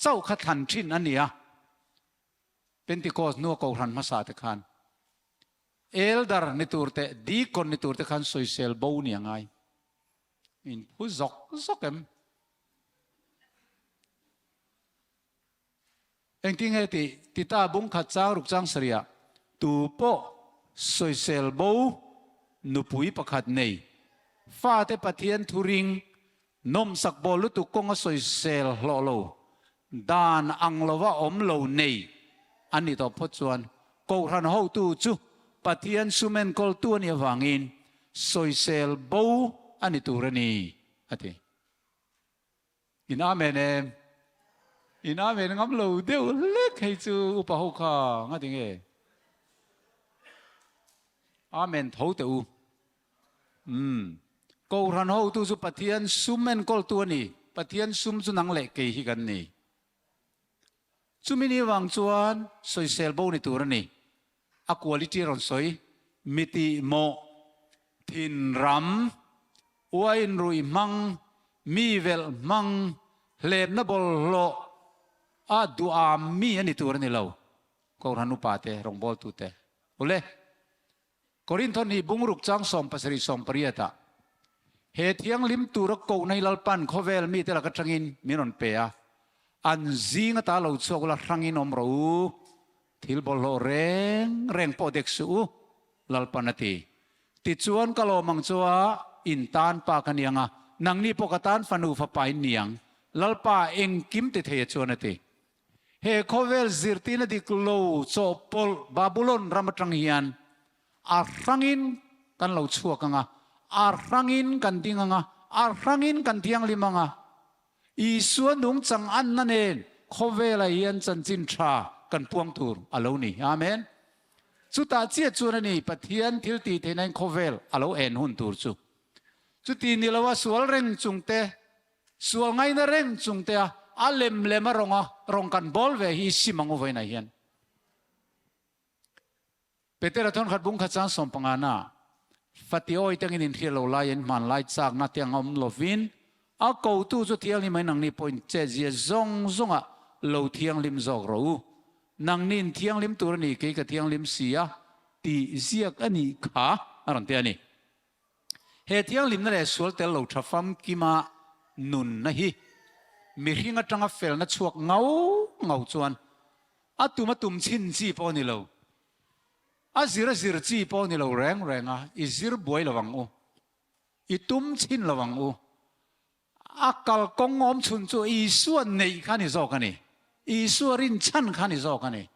chauh kha thlan thin a ni a. Pentecost hnua kohhran hmasa te khan elder ni turte, deacon ni turte khan sawisel bo ni a ngai. In phu zawk zawk em? Engtin nge tih? Tita bung khat chang ruk chang sarih tu pawh sawisel bo nupui pakhat nei. Fate Pathian thu ring nawmsak bawl lutuk kawnga sawisel hlawh lo, dan ang lova awm lo nei an nih tawh phawt chuan Kohhran hotu chu Pathian sum enkawltu a nih avangin sawisel bo a ni tur a ni, a ti. In amen em? In amen ngam lo deuh hlek hei chu upa ho kha nga ti nge? Amen tho teh u. Umm. Kohhran hotu chu Pathian sum enkawltu a ni. Pathian sum chu nang leh kei hi kan ni. Chumi ni vang chuan sawisel bo ni tur a ni. A quality rawn sawi, mitih mawh, thinram, uain ruih hmang, mi velh hmang, hlepna bawlhhlawh a duham mi a ni tur a ni lo, Kohhran upa te, rawngbawltu te. Ule. Korinthon hi bungruk chang 77 18 ah he thianghlim tura kohna hi Lalpan khawvel mite lak atangin min rawn pe a, an zing ata lo chhuak ula hrangin awm rawh u, thil bawlhhlawh reng reng pawh dek suh u, Lalpan a ti. Tichuan ka lawm ang chu a, in tan pa ka ni ang a, nangni pawh ka tan fanu fapa in ni ang, Lalpa engkim ti thei a chuan a ti. He khawvel zirtirna dik lo chawhpawlh Babulon ram atang hian a hrangin kan lo chhuak ang a, a hrangin kan ding ang a, a hrangin kan thianghlim ang a. Isua nungchang anna nen khawvelah hian chanchin tha kan puang tur a lo ni. Amen. Chutah chiah chuan a ni Pathian thil tih theihnain khawvel a lo en hun tur chu. Chuti ni loa sual reng chungte Sual ngaina reng chung te a, a lem lem a rawnga rawng kan bawl ve hi sim ang u vawiinah hian. Petera thawnkhat bung khat chang 15 na, Fati awi tangin inhriat lo lai in hmanlai chakna te ang awm lovin, a kotu chu thianghlim ai nangni pawhin chetzia zawng zawngah lo thianghlim zawk rawh u. Nangni in thianghlim tur a ni, kei ka thianghlim si a, tih ziak a nih kha a rawn ti a ni. He thianghlimna leh sual tel lo tha famkima nunna hi mihring atanga felna chhuak ngau ngau chuan a tum a tum chhin chi pawh a ni lo, a zir a zir chi pawh a ni lo reng reng a, i zir buai lo ang u, i tum chhin lo ang u. A kalkawng awm chhun chu Isua neih kha ni zawk a ni. Isua rinchhan kha ni zawk a ni.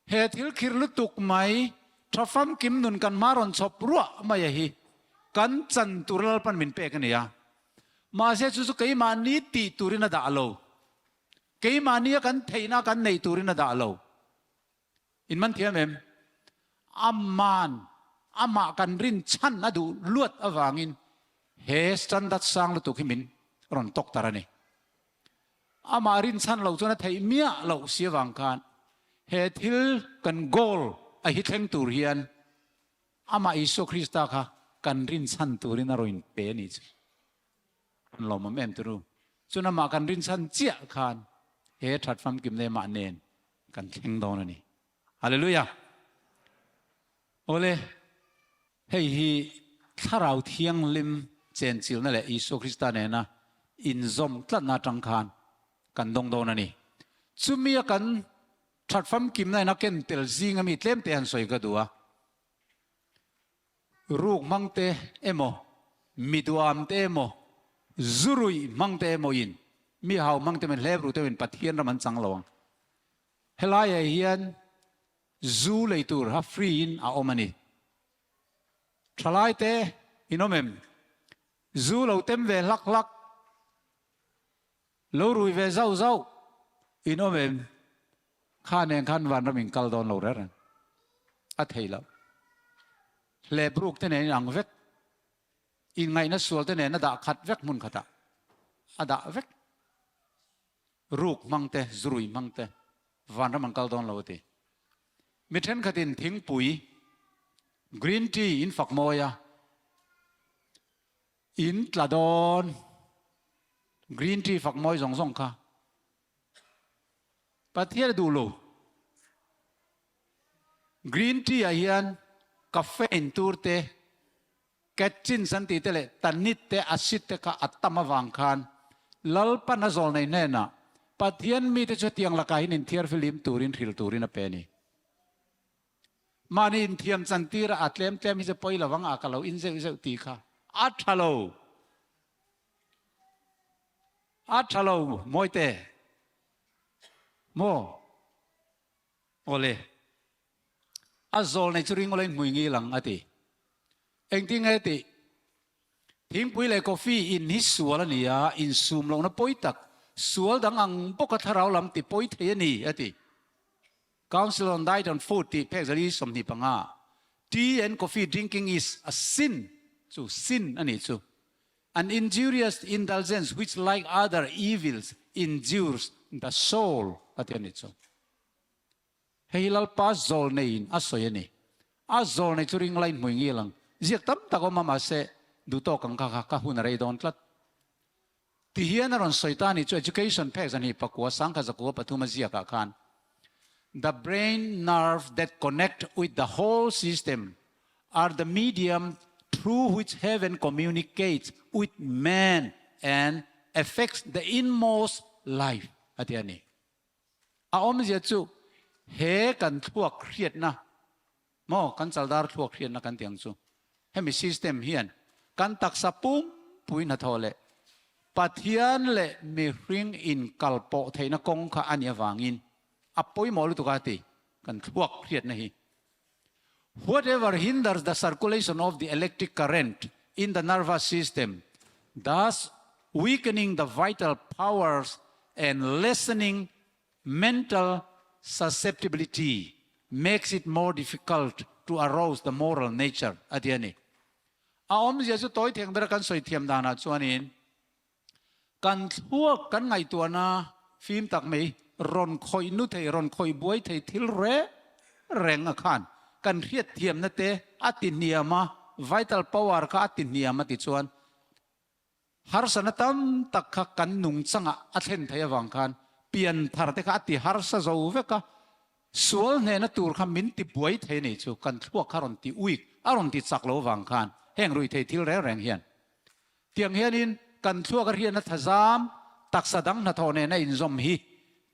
He thil khir lutuk mai, tha famkim nun kan hma rawn chhawp ruah mai a hi kan chan tur Lalpan min pek a ni a. Mahse chu chu keimahni tih turin a dah lo. Keimahnia kan theihna kan neih turin a dah lo. In man thiam em? Aman amah kan rin chhan a duh luat avangin he standard sang lutuk hi min rawn tawk tar a ni. Amah rinchhan loh chuan a theih miah loh si avang khan he thil kan goal a hi thleng tur hian amah Isua Krista kha kan rinchhan turin a rawn pe a nih chu. Kan lawmawm em turu. Chuan amah kan rinchhan chiah khan he that famkim leh amah nen kan thleng dawn a ni. Hallelujah! Awle, hei hi Thlarau Thianghlim chenchilna leh Isua Krista nena inzawm tlatna atang khan kan dawng dawn a ni. Chumi a kan that famkimna in a ken tel zing ami tlemte han sawi ka duh a. Ruk hmangte emaw, mi duamte emaw, zuruih hmangte emaw in mi hau hmangte emaw in hlep ruh te emaw in Pathian ram an chang lo ang. Helaiah hian zu lei tur ha free in a awm a ni. Thalai te in awm em? Zu lo tem ve hlak hlak, lo rui ve zauh zauh in awm em? Kha nen khan vanram in kal dawn lo reng reng. A thei lo. Hlep ruk te nen in ang vek. Inngaihna sual te nen a dah khat vek hmun khatah a dah vek. Ruk hmang te, zurui hmang te vanram an kal dawn lo a ti. Mi thenkhatin thingpui, green tea, in fak mawi a, in tla dawn, green tea fak mawi zawng zawng kha Pathian a duh lo. Green tea ah hian caffeine tur te, Catchins an tih te leh Tanit te Acid te kha a tam avang khan Lalpan a zawl nei hnenah Pathian mite chu hetiang lakah hian inthiar filim turin hril turin a pe a ni. Mahni inthiam chantir a a tlem tlem hi chu pawi lovang a ka lo in zeuh zeuh tih kha a tha lo. A tha lo Mawite. Maw? Awle. A zawl nei chu ring awlaiin hmui ngil ang a ti. Engtin nge tih? Thingpui leh coffee in hi sual a ni a, insum lohna pawi tak, sual dang ang bawka thlarau lam ti pawi thei a ni a ti. Council on Diet and Food tih phek zali 25, Tea and coffee drinking is a sin chu sin a nih chu. An injurious indulgence which like other evils injures the soul a ti a nih chu. Hei hi Lalpa zawlneiin a sawi a ni. A zawlnei chu ring lain hmui ngil ang. Ziak tam tak awm a mahse duh tawk ang kha kha ka hun a rei dawn tlat. Ti hian a rawn sawi ta a ni chu Education phek zan hi pakua sangkhat zakua pathum a ziak ah khan The brain nerve that connect with the whole system are the medium through which heaven communicates with man and affects the inmost life a ti a ni. A awmzia chu he kan thluak hriatna maw kan chaldar thluak hriatna kan tih ang chu hemi system hian kan taksa pumpui hnathawh leh Pathian leh mihring inkalpawh theihna kawng kha a nih avangin a pawimawh lutuk a ti kan thluak hriatna hi. Whatever hinders the circulation of the electric current in the nervous system, thus weakening the vital powers and lessening mental susceptibility, makes it more difficult to arouse the moral nature, a ti a ni. A awmzia chu tawi theng bera kan sawi thiam danah chuanin, Kan thluak kan ngaihtuahna fim tak mai rawn khawih nu thei, rawn khawih buai thei thil reng reng a khan kan hriatthiamna te a ti hniam a, vital power kha a ti hniam a ti chuan harsana tam tak kha kan nungchangah a thlen theih avang khan pianthar te kha a ti harsa zo vek a, Sual hnehna tur kha min ti buai thei nei chu kan thluak kha rawn ti uik a rawn ti chak lo vang khan heng ruih thei thil reng reng hian tiang hianin kan thluak a hriatna thazam taksa dang hnathawh nena inzawm hi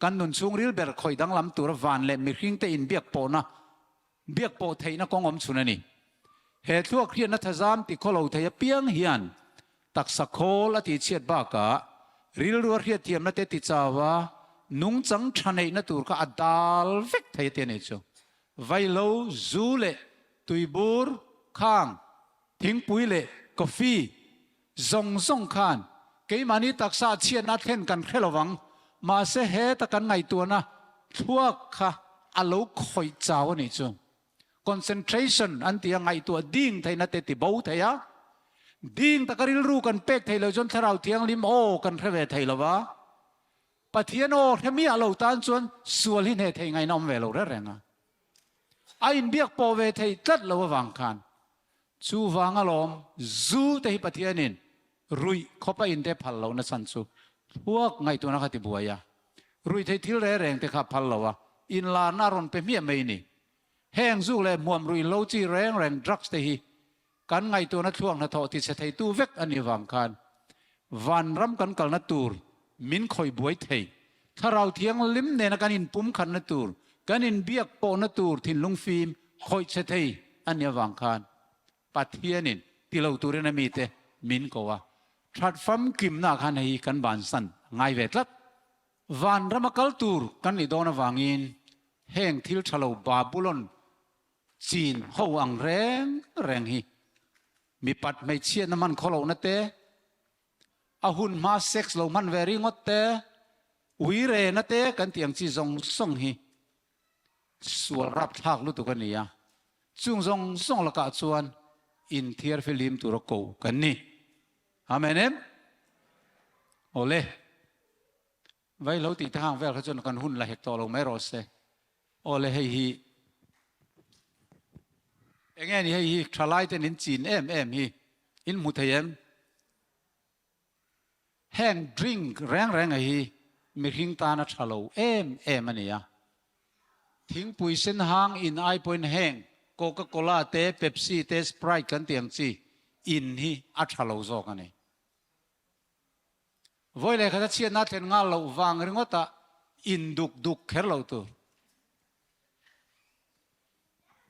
kan nun chhungril ber khawih danglam tura van leh mihringte inbiak pawhna biak pawh theihna kawng awm chhun a ni. He thluak hriatna thazam ti khawlo thei apiang hian Taksa khawl a tihchhiat bakah rilru a hriatthiamna te ti chau a, nungchang tha neihna tur kha a dal vek thei a ti a nih chu. Vaihlo, zu leh tuibur, khang, thingpui leh coffee zawng zawng khan keimahni taksa a chhiatna a thlen kan hre lovang, mahse heta kan ngaihtuahna thluak kha a lo khawih chau a nih chu. Concentration an ti a, ngaihtuah ding theihna te ti bo thei a, ding taka rilru kan pek thei lo chuan Thlarau Thianghlim aw kan hre ve thei lo va. Pathian aw hre miah lo tan chuan sual hi hneh theih ngaihna awm ve lo reng reng a. A inbiak pawh ve theih tlat lo avang khan chuvang alawm zu te hi Pathianin ruih khawpa inte phal lohna chhan chu thluak ngaihtuahna kha ti buai a, ruih theih thil reng reng te kha phal lo a, inlarna a rawn pe hmiah mai ni. Heng zuk leh hmuam ruih lo chi reng reng drugs te hi kan ngaihtuahna thluak hnathawh ti chhe theitu vek a nih vang khan vanram kan kalna tur min khawih buai thei. Thlarau thianghlim nena kan inpumkhatna tur, kan inbiak pawhna tur thinlung fim khawih chhe thei a nih avang khan Pathianin ti lo turin a mite min ko a. That famkimna khan hei hi kan bansan a ngai ve tlat. Vanrama kal tur kan nih dawn avangin heng thil tha lo Babulon chin ho ang reng reng hi mipat hmeichhiatna hman khaw lohna te, a hun hma sex lo hman ve ringawt te, uirena te kan tih ang chi zawng zawng hi sual rapthlak lutuk a ni a. Chung zawng zawng lakah chuan inthiar fihlim tura ko kan ni. Amen em? Awle. Vai lo tih te hang vel kha chuan kan hun la hek tawh lo mai rawh se. Awle hei hi enge ni hei hi thalai ten in chin em em hi in hmu thei em? Heng drink reng reng a hi mihring tana tha lo em em a ni a. Thingpui sen hang in ai pawhin heng Coca Cola te, Pepsi te, Sprite kan tih ang chi in hi a tha lo zawk a ni. Vawi leh khat a chhiatna thlen nghal loh vang ringawta in duk duk kher lo tur.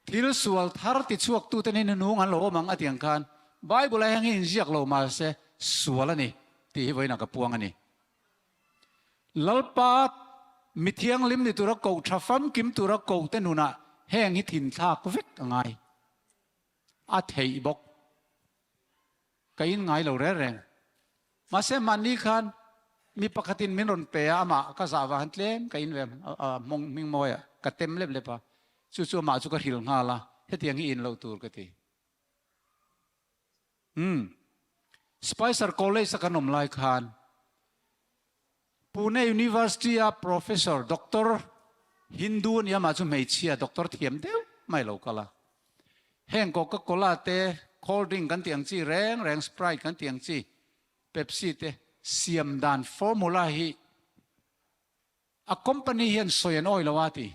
Thil sual thar ti chhuaktute nen hnung an lo awm ang a tih ang khan Bible ah hian hi inziak lo mahse sual a ni tih hi vawiinah ka puang a ni. Lalpa mi thianghlim ni tura koh tha famkim tura koh te nunah heng hi thinthlak vek a ngai. A theih bawk. Ka in ngai lo reng reng. Mahse mahni khan mi pakhatin min rawn pe a, amah ka zah vang khan tlem ka in ve a, hmawng hming mawi ah ka tem lep lep a, chu chu amah chu ka hril nghal a, hetiang hi in loh tur ka ti. Umm. Spicer College a kan awm lai khan Pune University a Professor Doctor Hindu a nia mah chu hmeichhia doctor thiam deuh mai lo kal a. Heng Coca Cola te, cold drink kan tih ang chi reng reng, Sprite kan tih ang chi, Pepsi te siam dan formula hi a company hian sawi an awi lo a ti.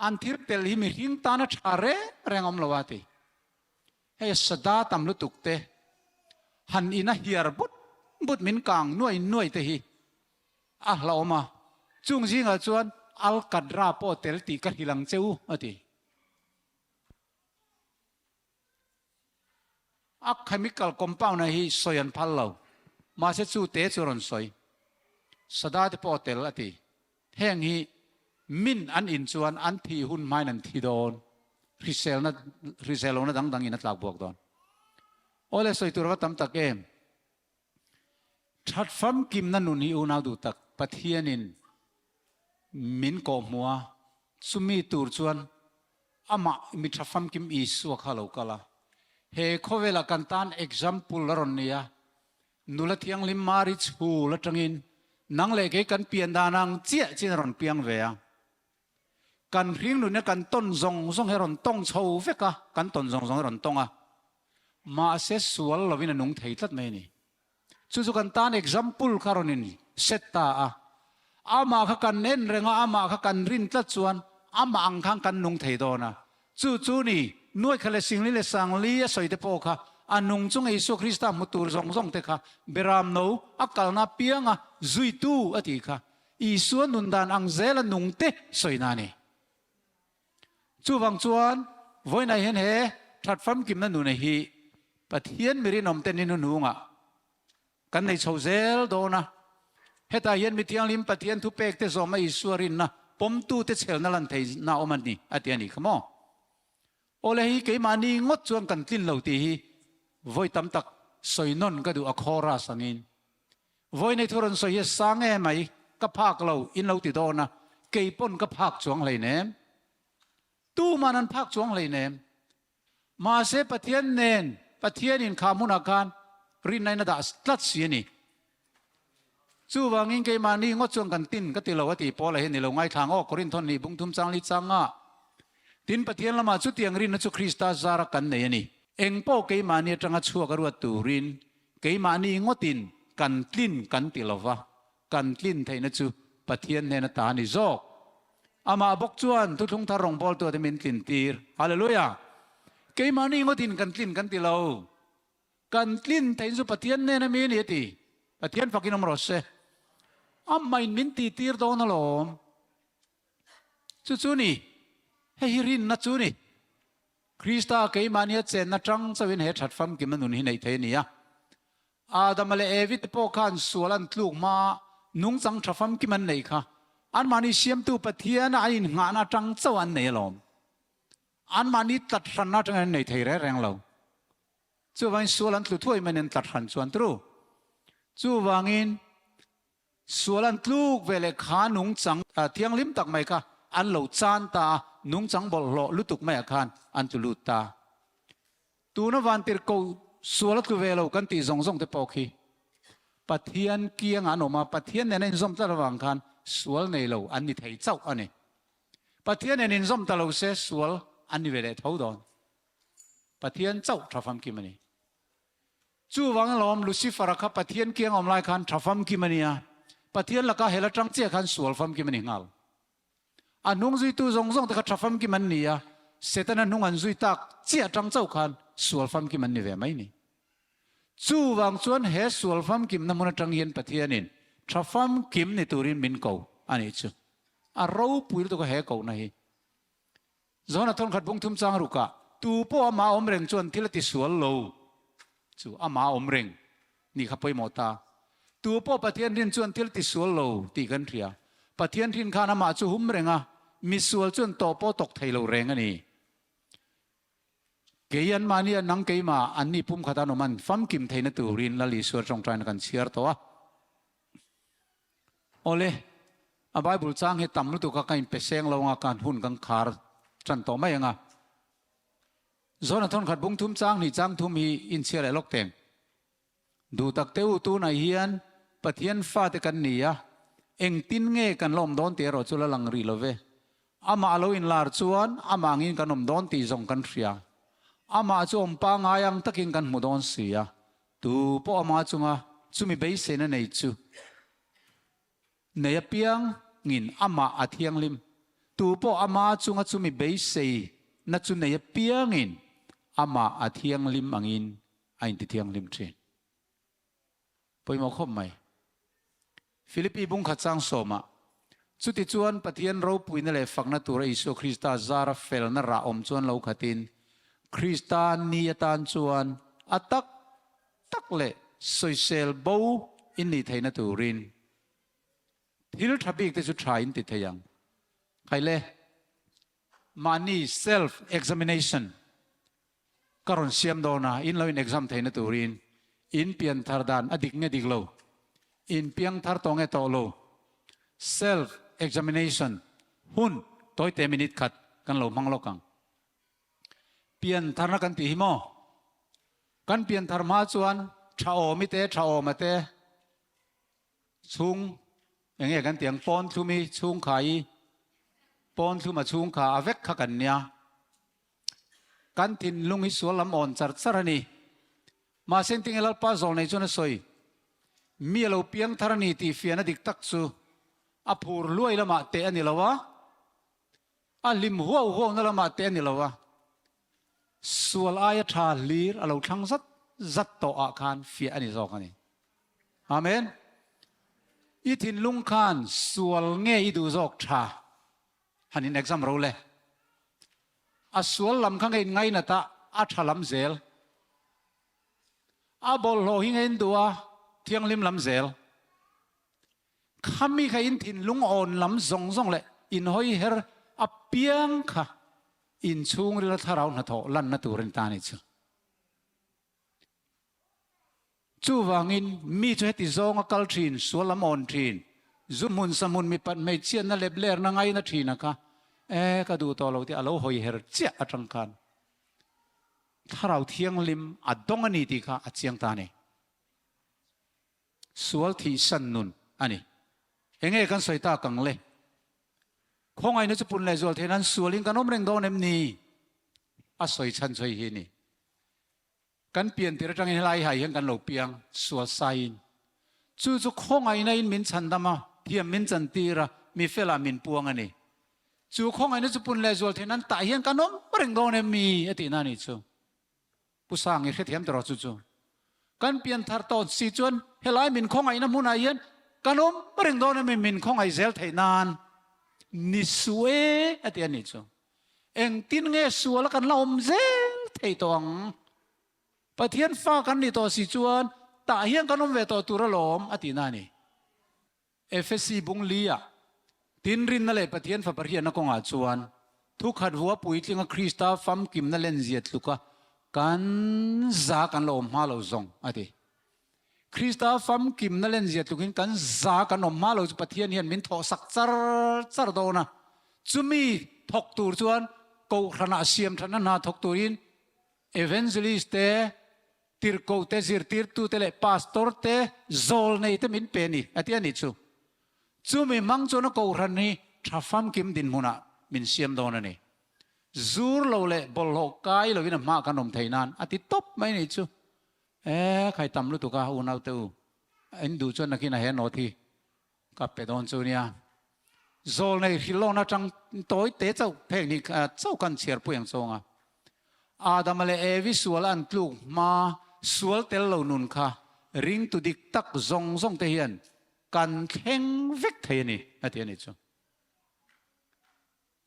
An thil tel hi mihring tana tha reng reng awm lo a ti. Hei sada tam lutuk te, han in a hiar but but min kang nuai nuai te hi a hlauhawm a. Chung zingah chuan Alkadra pawh tel tih ka hrilh ang che u a ti. A chemical compound a hi sawi an phal lo. Mahse chu te chu rawn sawi. Sada te pawh a tel a ti. Heng hi min an in chuan an thih hun hmain an thi dawn. Hriselna hrisel lohna dang dangin a tlak buak dawn. Awle sawi tur a va tam tak em? That famkimna nun hi unau duh tak Pathianin min kawhhmuh a, chumi tur chuan amah mi tha famkim Isua kha a lo kal a. He khawvelah kan tan example a rawn ni a, nula thianghlim Mari chhul atangin nang leh kei kan pian dan ang chiah chin a rawn piang ve a. Kan hringnunna kan tawn zawng zawng hi a rawn tawng chho vek a, kan tawn zawng zawng hi a rawn tawng a. Mahse sual lovin a nung thei tlat mai a ni. Chu chu kan tan example kha rawn in set ta a. Amah kha kan en reng a, amah kha kan rin tlat chuan amah ang khan kan nung thei dawn a. Chu chu ni, Nuaikha leh Singli leh Sangli a sawi te pawh kha a nung chunga Isua Krista hmu tur zawng zawng te kha Beramno a kalna apianga zuitu a tih kha Isua nun dan ang zela nung te sawina a ni. Chuvang chuan vawiinah hian he that famkimna nuna hi Pathian mi rinawmte ni hnuhnungah kan nei chho zel dawn a. Hetah hian mi thianghlim Pathian thupekte zawma Isua rinna pawmtute chhelna lan theihna awm a ni a ti a nih kha maw? Awle hi keimahni ngawt chuan kan tlin lo tih hi vawi tam tak sawi nawn ka duh a chorus angin. Vawi nei thu rawn sawi hi a sang em mai, ka phak lo in lo ti dawn a, kei pawn ka phak chuang hleinem. Tuman an phak chuang hleinem. Mahse Pathian nen, Pathianin kha hmunah khan rinna in a dah tlat si a ni. Chuvangin keimahni ngawt chuan kan tin ka ti lo a tih Paula hian i lo ngaithlang aw, Korinthon nih bung thum changli changa. Tin, Pathian lamah chutiang rinna chu Krista zara kan nei a ni. Eng pawh keimahni atanga chhuak a ruat turin keimahni ngawtin kan tlin kan ti lo va, kan tlin theihna chu Pathian hnena ta a ni zawk. Amah bawk chuan thuthlung thar rawngbawltu te min tlin tir. Hallelujah! Keimahni ngawtin kan tlin kan ti lo. Kan tlin theihna chu Pathian hnena mi a ni a ti. Pathian fakin awm rawh se. Amahin min tihtir dawn alawm. Chu chu ni, hei hi rinna chu ni. Krista keimahnia chenna tang chauhin he that famkimna nun hi neih thei a ni a. Adama leh Evi te pawh khan sual an tluk hma nungchang tha famkim an neih kha anmahni siamtu Pathiana an innghahna atang chauh an nei alawm. Anmahni tlat hranna atangin an nei thei reng reng lo. Chuvangin sual an tlu thuai maiin an tlat hran chuan turu. Chuvangin Sual an tluk ve leh kha nungchang thianghlim tak mai kha an lo chan ta a, nungchang bawlhhlawh lutuk maiah khan an tlu lut ta. Tuna vantirhko sual a tlu ve lo kan tih zawng zawng te pawh khi Pathian kiangah an awm a, Pathian nena inzawm tlat avang khan sual nei lo an ni thei chauh a ni. Pathian nen inzawm ta lo se sual an ni ve leh tho dawn. Pathian chauh tha famkim a ni. Chuvang alawm Lucifer-a kha Pathian kiang awm lai khan tha famkim a nia, Pathian laka hel atang chiah khan sual famkim a ni nghal. A hnung zuitu zawng zawng te kha tha famkim an ni a, Setana hnung an zui tak chiah atang chauh khan sual famkim an ni ve mai ni. Chuvang chuan he sual famkimna hmun atang hian Pathianin tha famkim ni turin min ko a nih chu. A ropui lutuk a he kohna hi. Zona thawnkhat bung thum chang rukah tu pawh amah awm reng chuan thil a ti sual lo chu amah awm reng nih kha pawimawh ta. Tu pawh Pathian rin chuan thil ti sual lo tih kan hria. Pathian rin khan amah chu hum reng a, misual chuan tawh pawh tawk thei lo reng a ni. Kei anmahni a nang keimah anni pumkhat an awm an famkim theihna turin Lal Isua tawngtaina kan chhiar tawh a. Awle, a Bible chang hi tam lutuk a ka inpe seng lo anga kan hun kan khar tan tawh mai anga. Zona thawnkhat bung thum chang hnih chang thum hi inchhiar leh lawk teng. Duh tak teh u tunah hian Pathian fate kan ni a, engtin nge kan la awm dawn tih erawh chu la lang rih lo ve. Amah a lo inlar chuan amah angin kan awm dawn tih zawng kan hria. Amah chu awm pangai ang takin kan hmu dawn si a, Tu pawh ama chunga chumi beiseina nei chu nei apiangin amah a thianghlim. Tu pawh ama chunga chumi beiseina chu nei apiangin amah a thianghlim angin a intithianghlim thin. Pawimawh khawp mai. Philippi bungkhat chang sawmah, Chutichuan Pathian ropuina leh fakna tura Isua Krista zara felna rah awm chuan lo khatin, Krista ni atan chuan a tak tak leh sawisel bo in nih theihna turin thil tha bik te chu tha in ti thei ang. Khaile, mahni self examination Ka rawn siam dawn a, in lo in exam theihna turin in pian thar dan a dik nge dik lo, in piang thar tawh nge tawh lo, self examination hun tawite minute khat kan lo hmang lawk ang. Pian tharna kan tih hi maw? Kan pian thar hma chuan tha awmi te tha awma te chhung eng nge kan tih ang pawn thlumi chhungkha i pawn thluma chhungkha a vek kha kan nia. Kan thinlung hi sual lam awn char char a ni. Mahse engtinge Lalpa zawl nei chuan a sawi, Mi a lo piang thar a ni tih fiahna dik tak chu a phur hluai lamah teh a ni lo a, a hlim huau huauna lamah teh a ni lo a, sual aia tha hlir a lo thlang zat zat tawh ah khan fiah a ni zawk a ni. Amen. I thinlung khan sual nge i duh zawk tha? Han in exam ro le. A sual lam kha nge in ngainat a, a tha lam zel. A bawlhhlawh hi nge in duh a, thianghlim lam zel. Khami kha in thinlung awn lam zawng zawng leh in hawi her apiang kha in chhungril a thlarau hnathawh lanna tur a ni ta a nih chu. Chuvangin, mi chu heti zawnga kal thin, sual lam awn thin, zu hmun sa hmun mipat hmeichhiatna lep lerna ngaina thin a kha, e, ka duh tawh lo tih a lo hawi her chiah atang khan Thlarau Thianghlim a dawng a ni tih kha a chiang ta a ni. Sual thihsan nun a ni. Enge kan sawi tak ang le? Khawngaihna chu pun leh zual theih nan sualin kan awm reng dawn em ni? A sawi chhan sawi hi a ni. Kan pian tir atangin helai hai hian kan lo piang sual saiin. Chu chu khawngaihna in min chhandam a, thiam min chantir a, mi felah min puang a ni. Chu khawngaihna chu pun leh zual theih nan tah hian kan awm reng dawn em mi? A tihna a nih chu. Pu Sang i hrethiam tawh rawh chu chu. Kan pian thar tawh si chuan helai min khawngaihna hmunah hian kan awm reng dawn em mi? Min khawngaih zel theih nan ni suh e a ti a nih chu. Engtin nge sual a kan la awm zel thei tawh ang? Pathian fa kan nih tawh si chuan tah hian kan awm ve tawh tur alawm a tihna a ni. Efesi bung lia tinrinna leh Pathian fapa hriatna kawngah chuan thukhat vua puitlinga Krista famkimna lenzia tluka kan za kan la awm hma lo zawng a ti. Krista famkimna lenzia tlukin kan za kan awm hma lo chu Pathian hian min thawhsak char char dawn a. Chumi thawk tur chuan Kohhranah siamthatna hna thawk turin Evangelist te, tirhkoh te, zirtirtu te leh pastor te, zawlnei te min pe a ni, a ti a nih chu. Chumi hmang chuan a Kohhran hi tha famkim dinhmunah min siam dawn a ni. Zur lo leh bawlhhlawh kai loin a hmaah kan awm thei nan a ti tawp mai a nih chu. E, khai tam lutuk a, unaute u, in duh chuan nakin a he note hi ka pe dawn chu nia. Zawlnei hrilh lawkna atang tawi te chauh phek ni chauh kan chhiar pui ang chawng a. Adama leh Evi sual an tluk hma sual tel lo nun kha ringtu dik tak zawng zawng te hian kan thleng vek thei a ni, a ti a ni chu.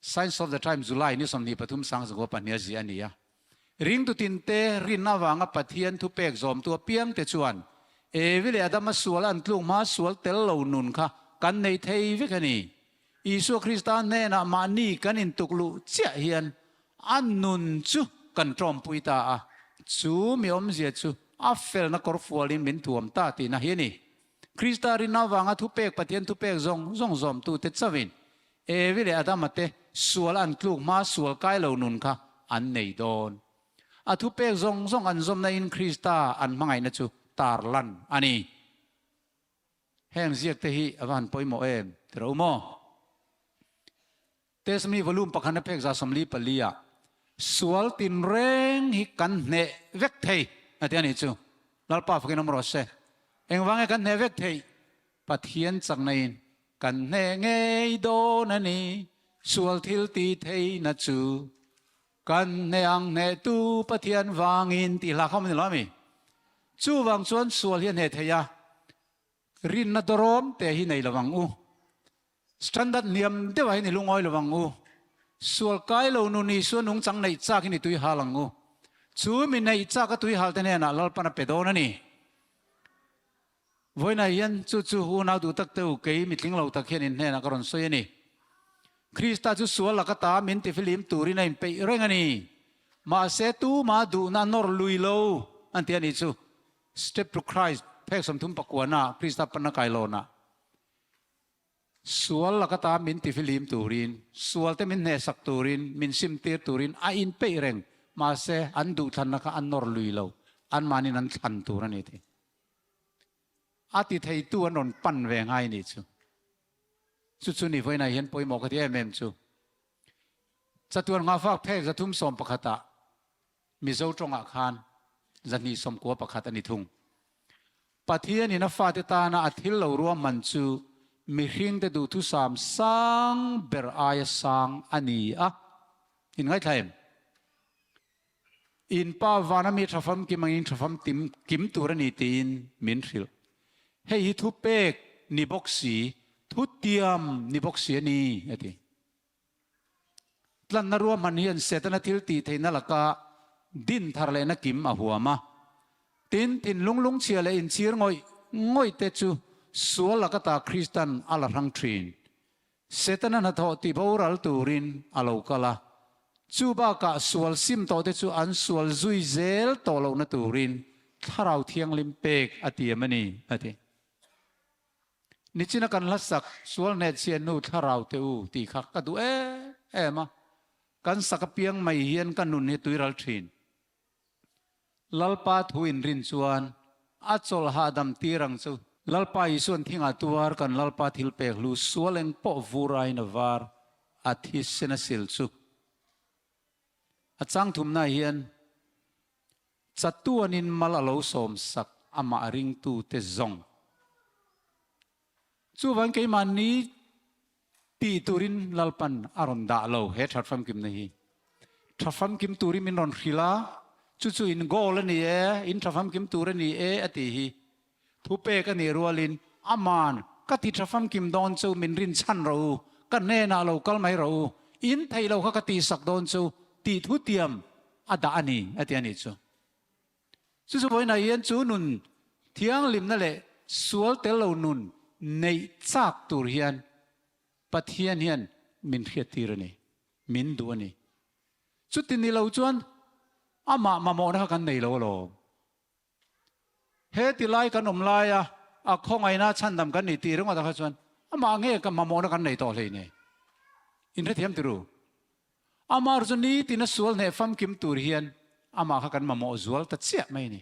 Signs of the Times July ni 23 sangzakua pahniha ziah a ni a. Ringtu tinte rinna avanga Pathian thupek zawmtu apiangte chuan Evi leh Adama sual an tluk hma sual tel lo nun kha kan nei thei vek a ni. Isua Krista hnenah mahni kan intuk luh chiah hian a nun chu kan tawmpui ta a, chu mi awmzia chu a felna kawrfualin min thuam ta tihna hi a ni. Krista rinna avanga thupek Pathian thupek zawng zawng zawmtute chauhin Evi leh Adama te sual an tluk hma sual kai lo nun kha an nei dawn. A thupek zawng zawng an zawmna in Krista an hmangaihna chu tar lan a ni. Heng ziak te hi a va han pawimawh em ti ro maw? Testimony volume pakhat na phek 144 ah sual tinreng hi kan hneh vek thei a ti a nih chu. Lalpa fakin awm rawh se. Engvang nge kan hneh vek theih? Pathian chakna in kan hneh ngei dawn a ni. Sual thil ti theihna chu kan hneh ang hnehtu Pathian vangin tih hla kha awm a ni lo ami? Chuvang chuan sual hi a hneh theih a, rinna dawrawm te hi nei lo ang u. Standard hniam deuhah hian i lungawi lo ang u. Sual kai lo nun Isua nungchang neih chak hian i tui hal ang u. Chu mi neih chak a tui hal te hnenah Lalpan a pe dawn a ni. Vawiinah hian chu chu unau duh tak te u kei mitling lo tak hian in hnenah ka rawn sawi a ni. Krista chu sual laka ta min tifilim turin a inpeih reng a ni. Mahse tuma duhna a nawr lui lo an ti a nih chu. Step to Christ phek 39 ah Krista panna kailawnah. Sual laka ta min tifilim turin, sualte min hnehsak turin, min simtir turin a inpeih reng. Mahse an duhthlanna kha an nawr lui lo, anmahniin an thlan tur a ni ti. A ti theitu an rawn pan ve ngai nih chu. Chu chu ni vawiinah hian pawimawh ka ti em em chu. Chatuan nghahfak phek 311 ah Mizo tawngah khan 291 a ni thung. Pathianin a fate tana a thil lo ruahman chu mihringte duhthusam sang ber aia sang a ni a. In ngaithla em? In pa vana mi tha famkim angin tha famtim kim tur a ni tiin min hrilh. Hei hi thupek ni bawk si, thutiam ni bawk si a ni, a ti. Tlanna ruahman hian Setana thil tih theihna laka din thar lehna kim a huam a. Tin, thinlung lungchhia leh inchhir ngawih ngawih te chu sual laka ta Kristan a la hrang thin. Setana hnathawh ti boral turin a lo kal a. Chu bakah sual sim tawh te chu an sual zui zel tawh lohna turin Thlarau Thianghlim pek a tiam a ni, a ti. Nichina kan hlasak sual hnehchhiah nu thlarau te u tih kha ka duh em em a, kan sak apiang mai hian ka nun hi tuiral thin. Lalpa thu inrin chuan a chawlh hahdam tir ang chu. Lalpa Isuan thingah tuar kan Lalpa thil pek hlu sual eng pawh vur aiin a var a thisen a sil chu. A chang thumna hian chatuanin mal a lo sawm sak amah ringtute zawng. Chuvang keimahni tih turin Lalpan a rawn dah lo he that famkimna hi. Tha famkim turin min rawn hrilh a, chu chu in goal a ni e, in tha famkim tur a ni e a tih hi. Thupek a nih rualin aman ka ti tha famkim dawn chu min rin chhan rawh u, ka hnenah lo kal mai rawh u, in theih lo kha ka tihsak dawn chu tih thutiam a dah a ni a ti a nih chu. Chu chu vawiinah hian chu nun thianghlimna leh sual tel lo nun neih chak tur hian Pathian hian min hriattir a ni, min duh a ni. Chuti ni lo chuan amah mamawhna kha kan nei lo alawm. He ti lai kan awm laia a khawngaihna chhandam kan nih tih ringawtah kha chuan amah nge mamawhna kan nei tawh hlei nei. Inhrethiam ti ru. Amah chu nitin a sual hneh famkim tur hian amah kha kan mamawh zual ta chiah mai a ni.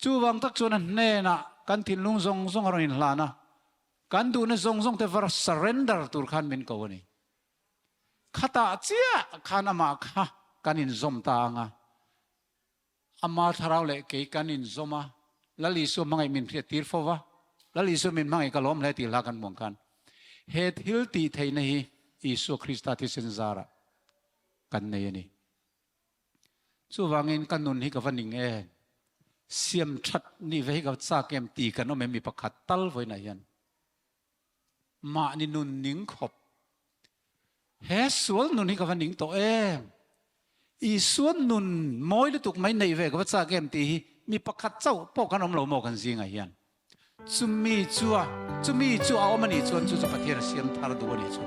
Chuvang tak chuan a hnenah kan thinlung zawng zawng a rawn inhlan a, kan duhna zawng zawng te var surrender tur khan min ko a ni. Khatah chiah khan amah kha kan inzawm ta ang a, Ama thlarau leh kei kan inzawm a, Lal Isua hmangaih min hriat tir fo va, Lal Isua min hmangaih ka lawm hle tih hla kan hmuh ang khan he thil tih theihna hi Isua Krista thisen zarah kan nei a ni. Chuvangin ka nun hi ka va ning em, siam that nih ve hi ka va chak em tih kan awm em mi pakhat tal vawiinah hian. Mahni nun ning khawp. He sual nun hi ka va ning tawh em? Isua nun mawi lutuk mai neih ve ka va chak em tih hi mi pakhat chauh pawh kan awm lo maw kan zingah hian. Chumi chu a, chumi chu a awm a nih chuan chu chu Pathian a siam thar duh a nih chu.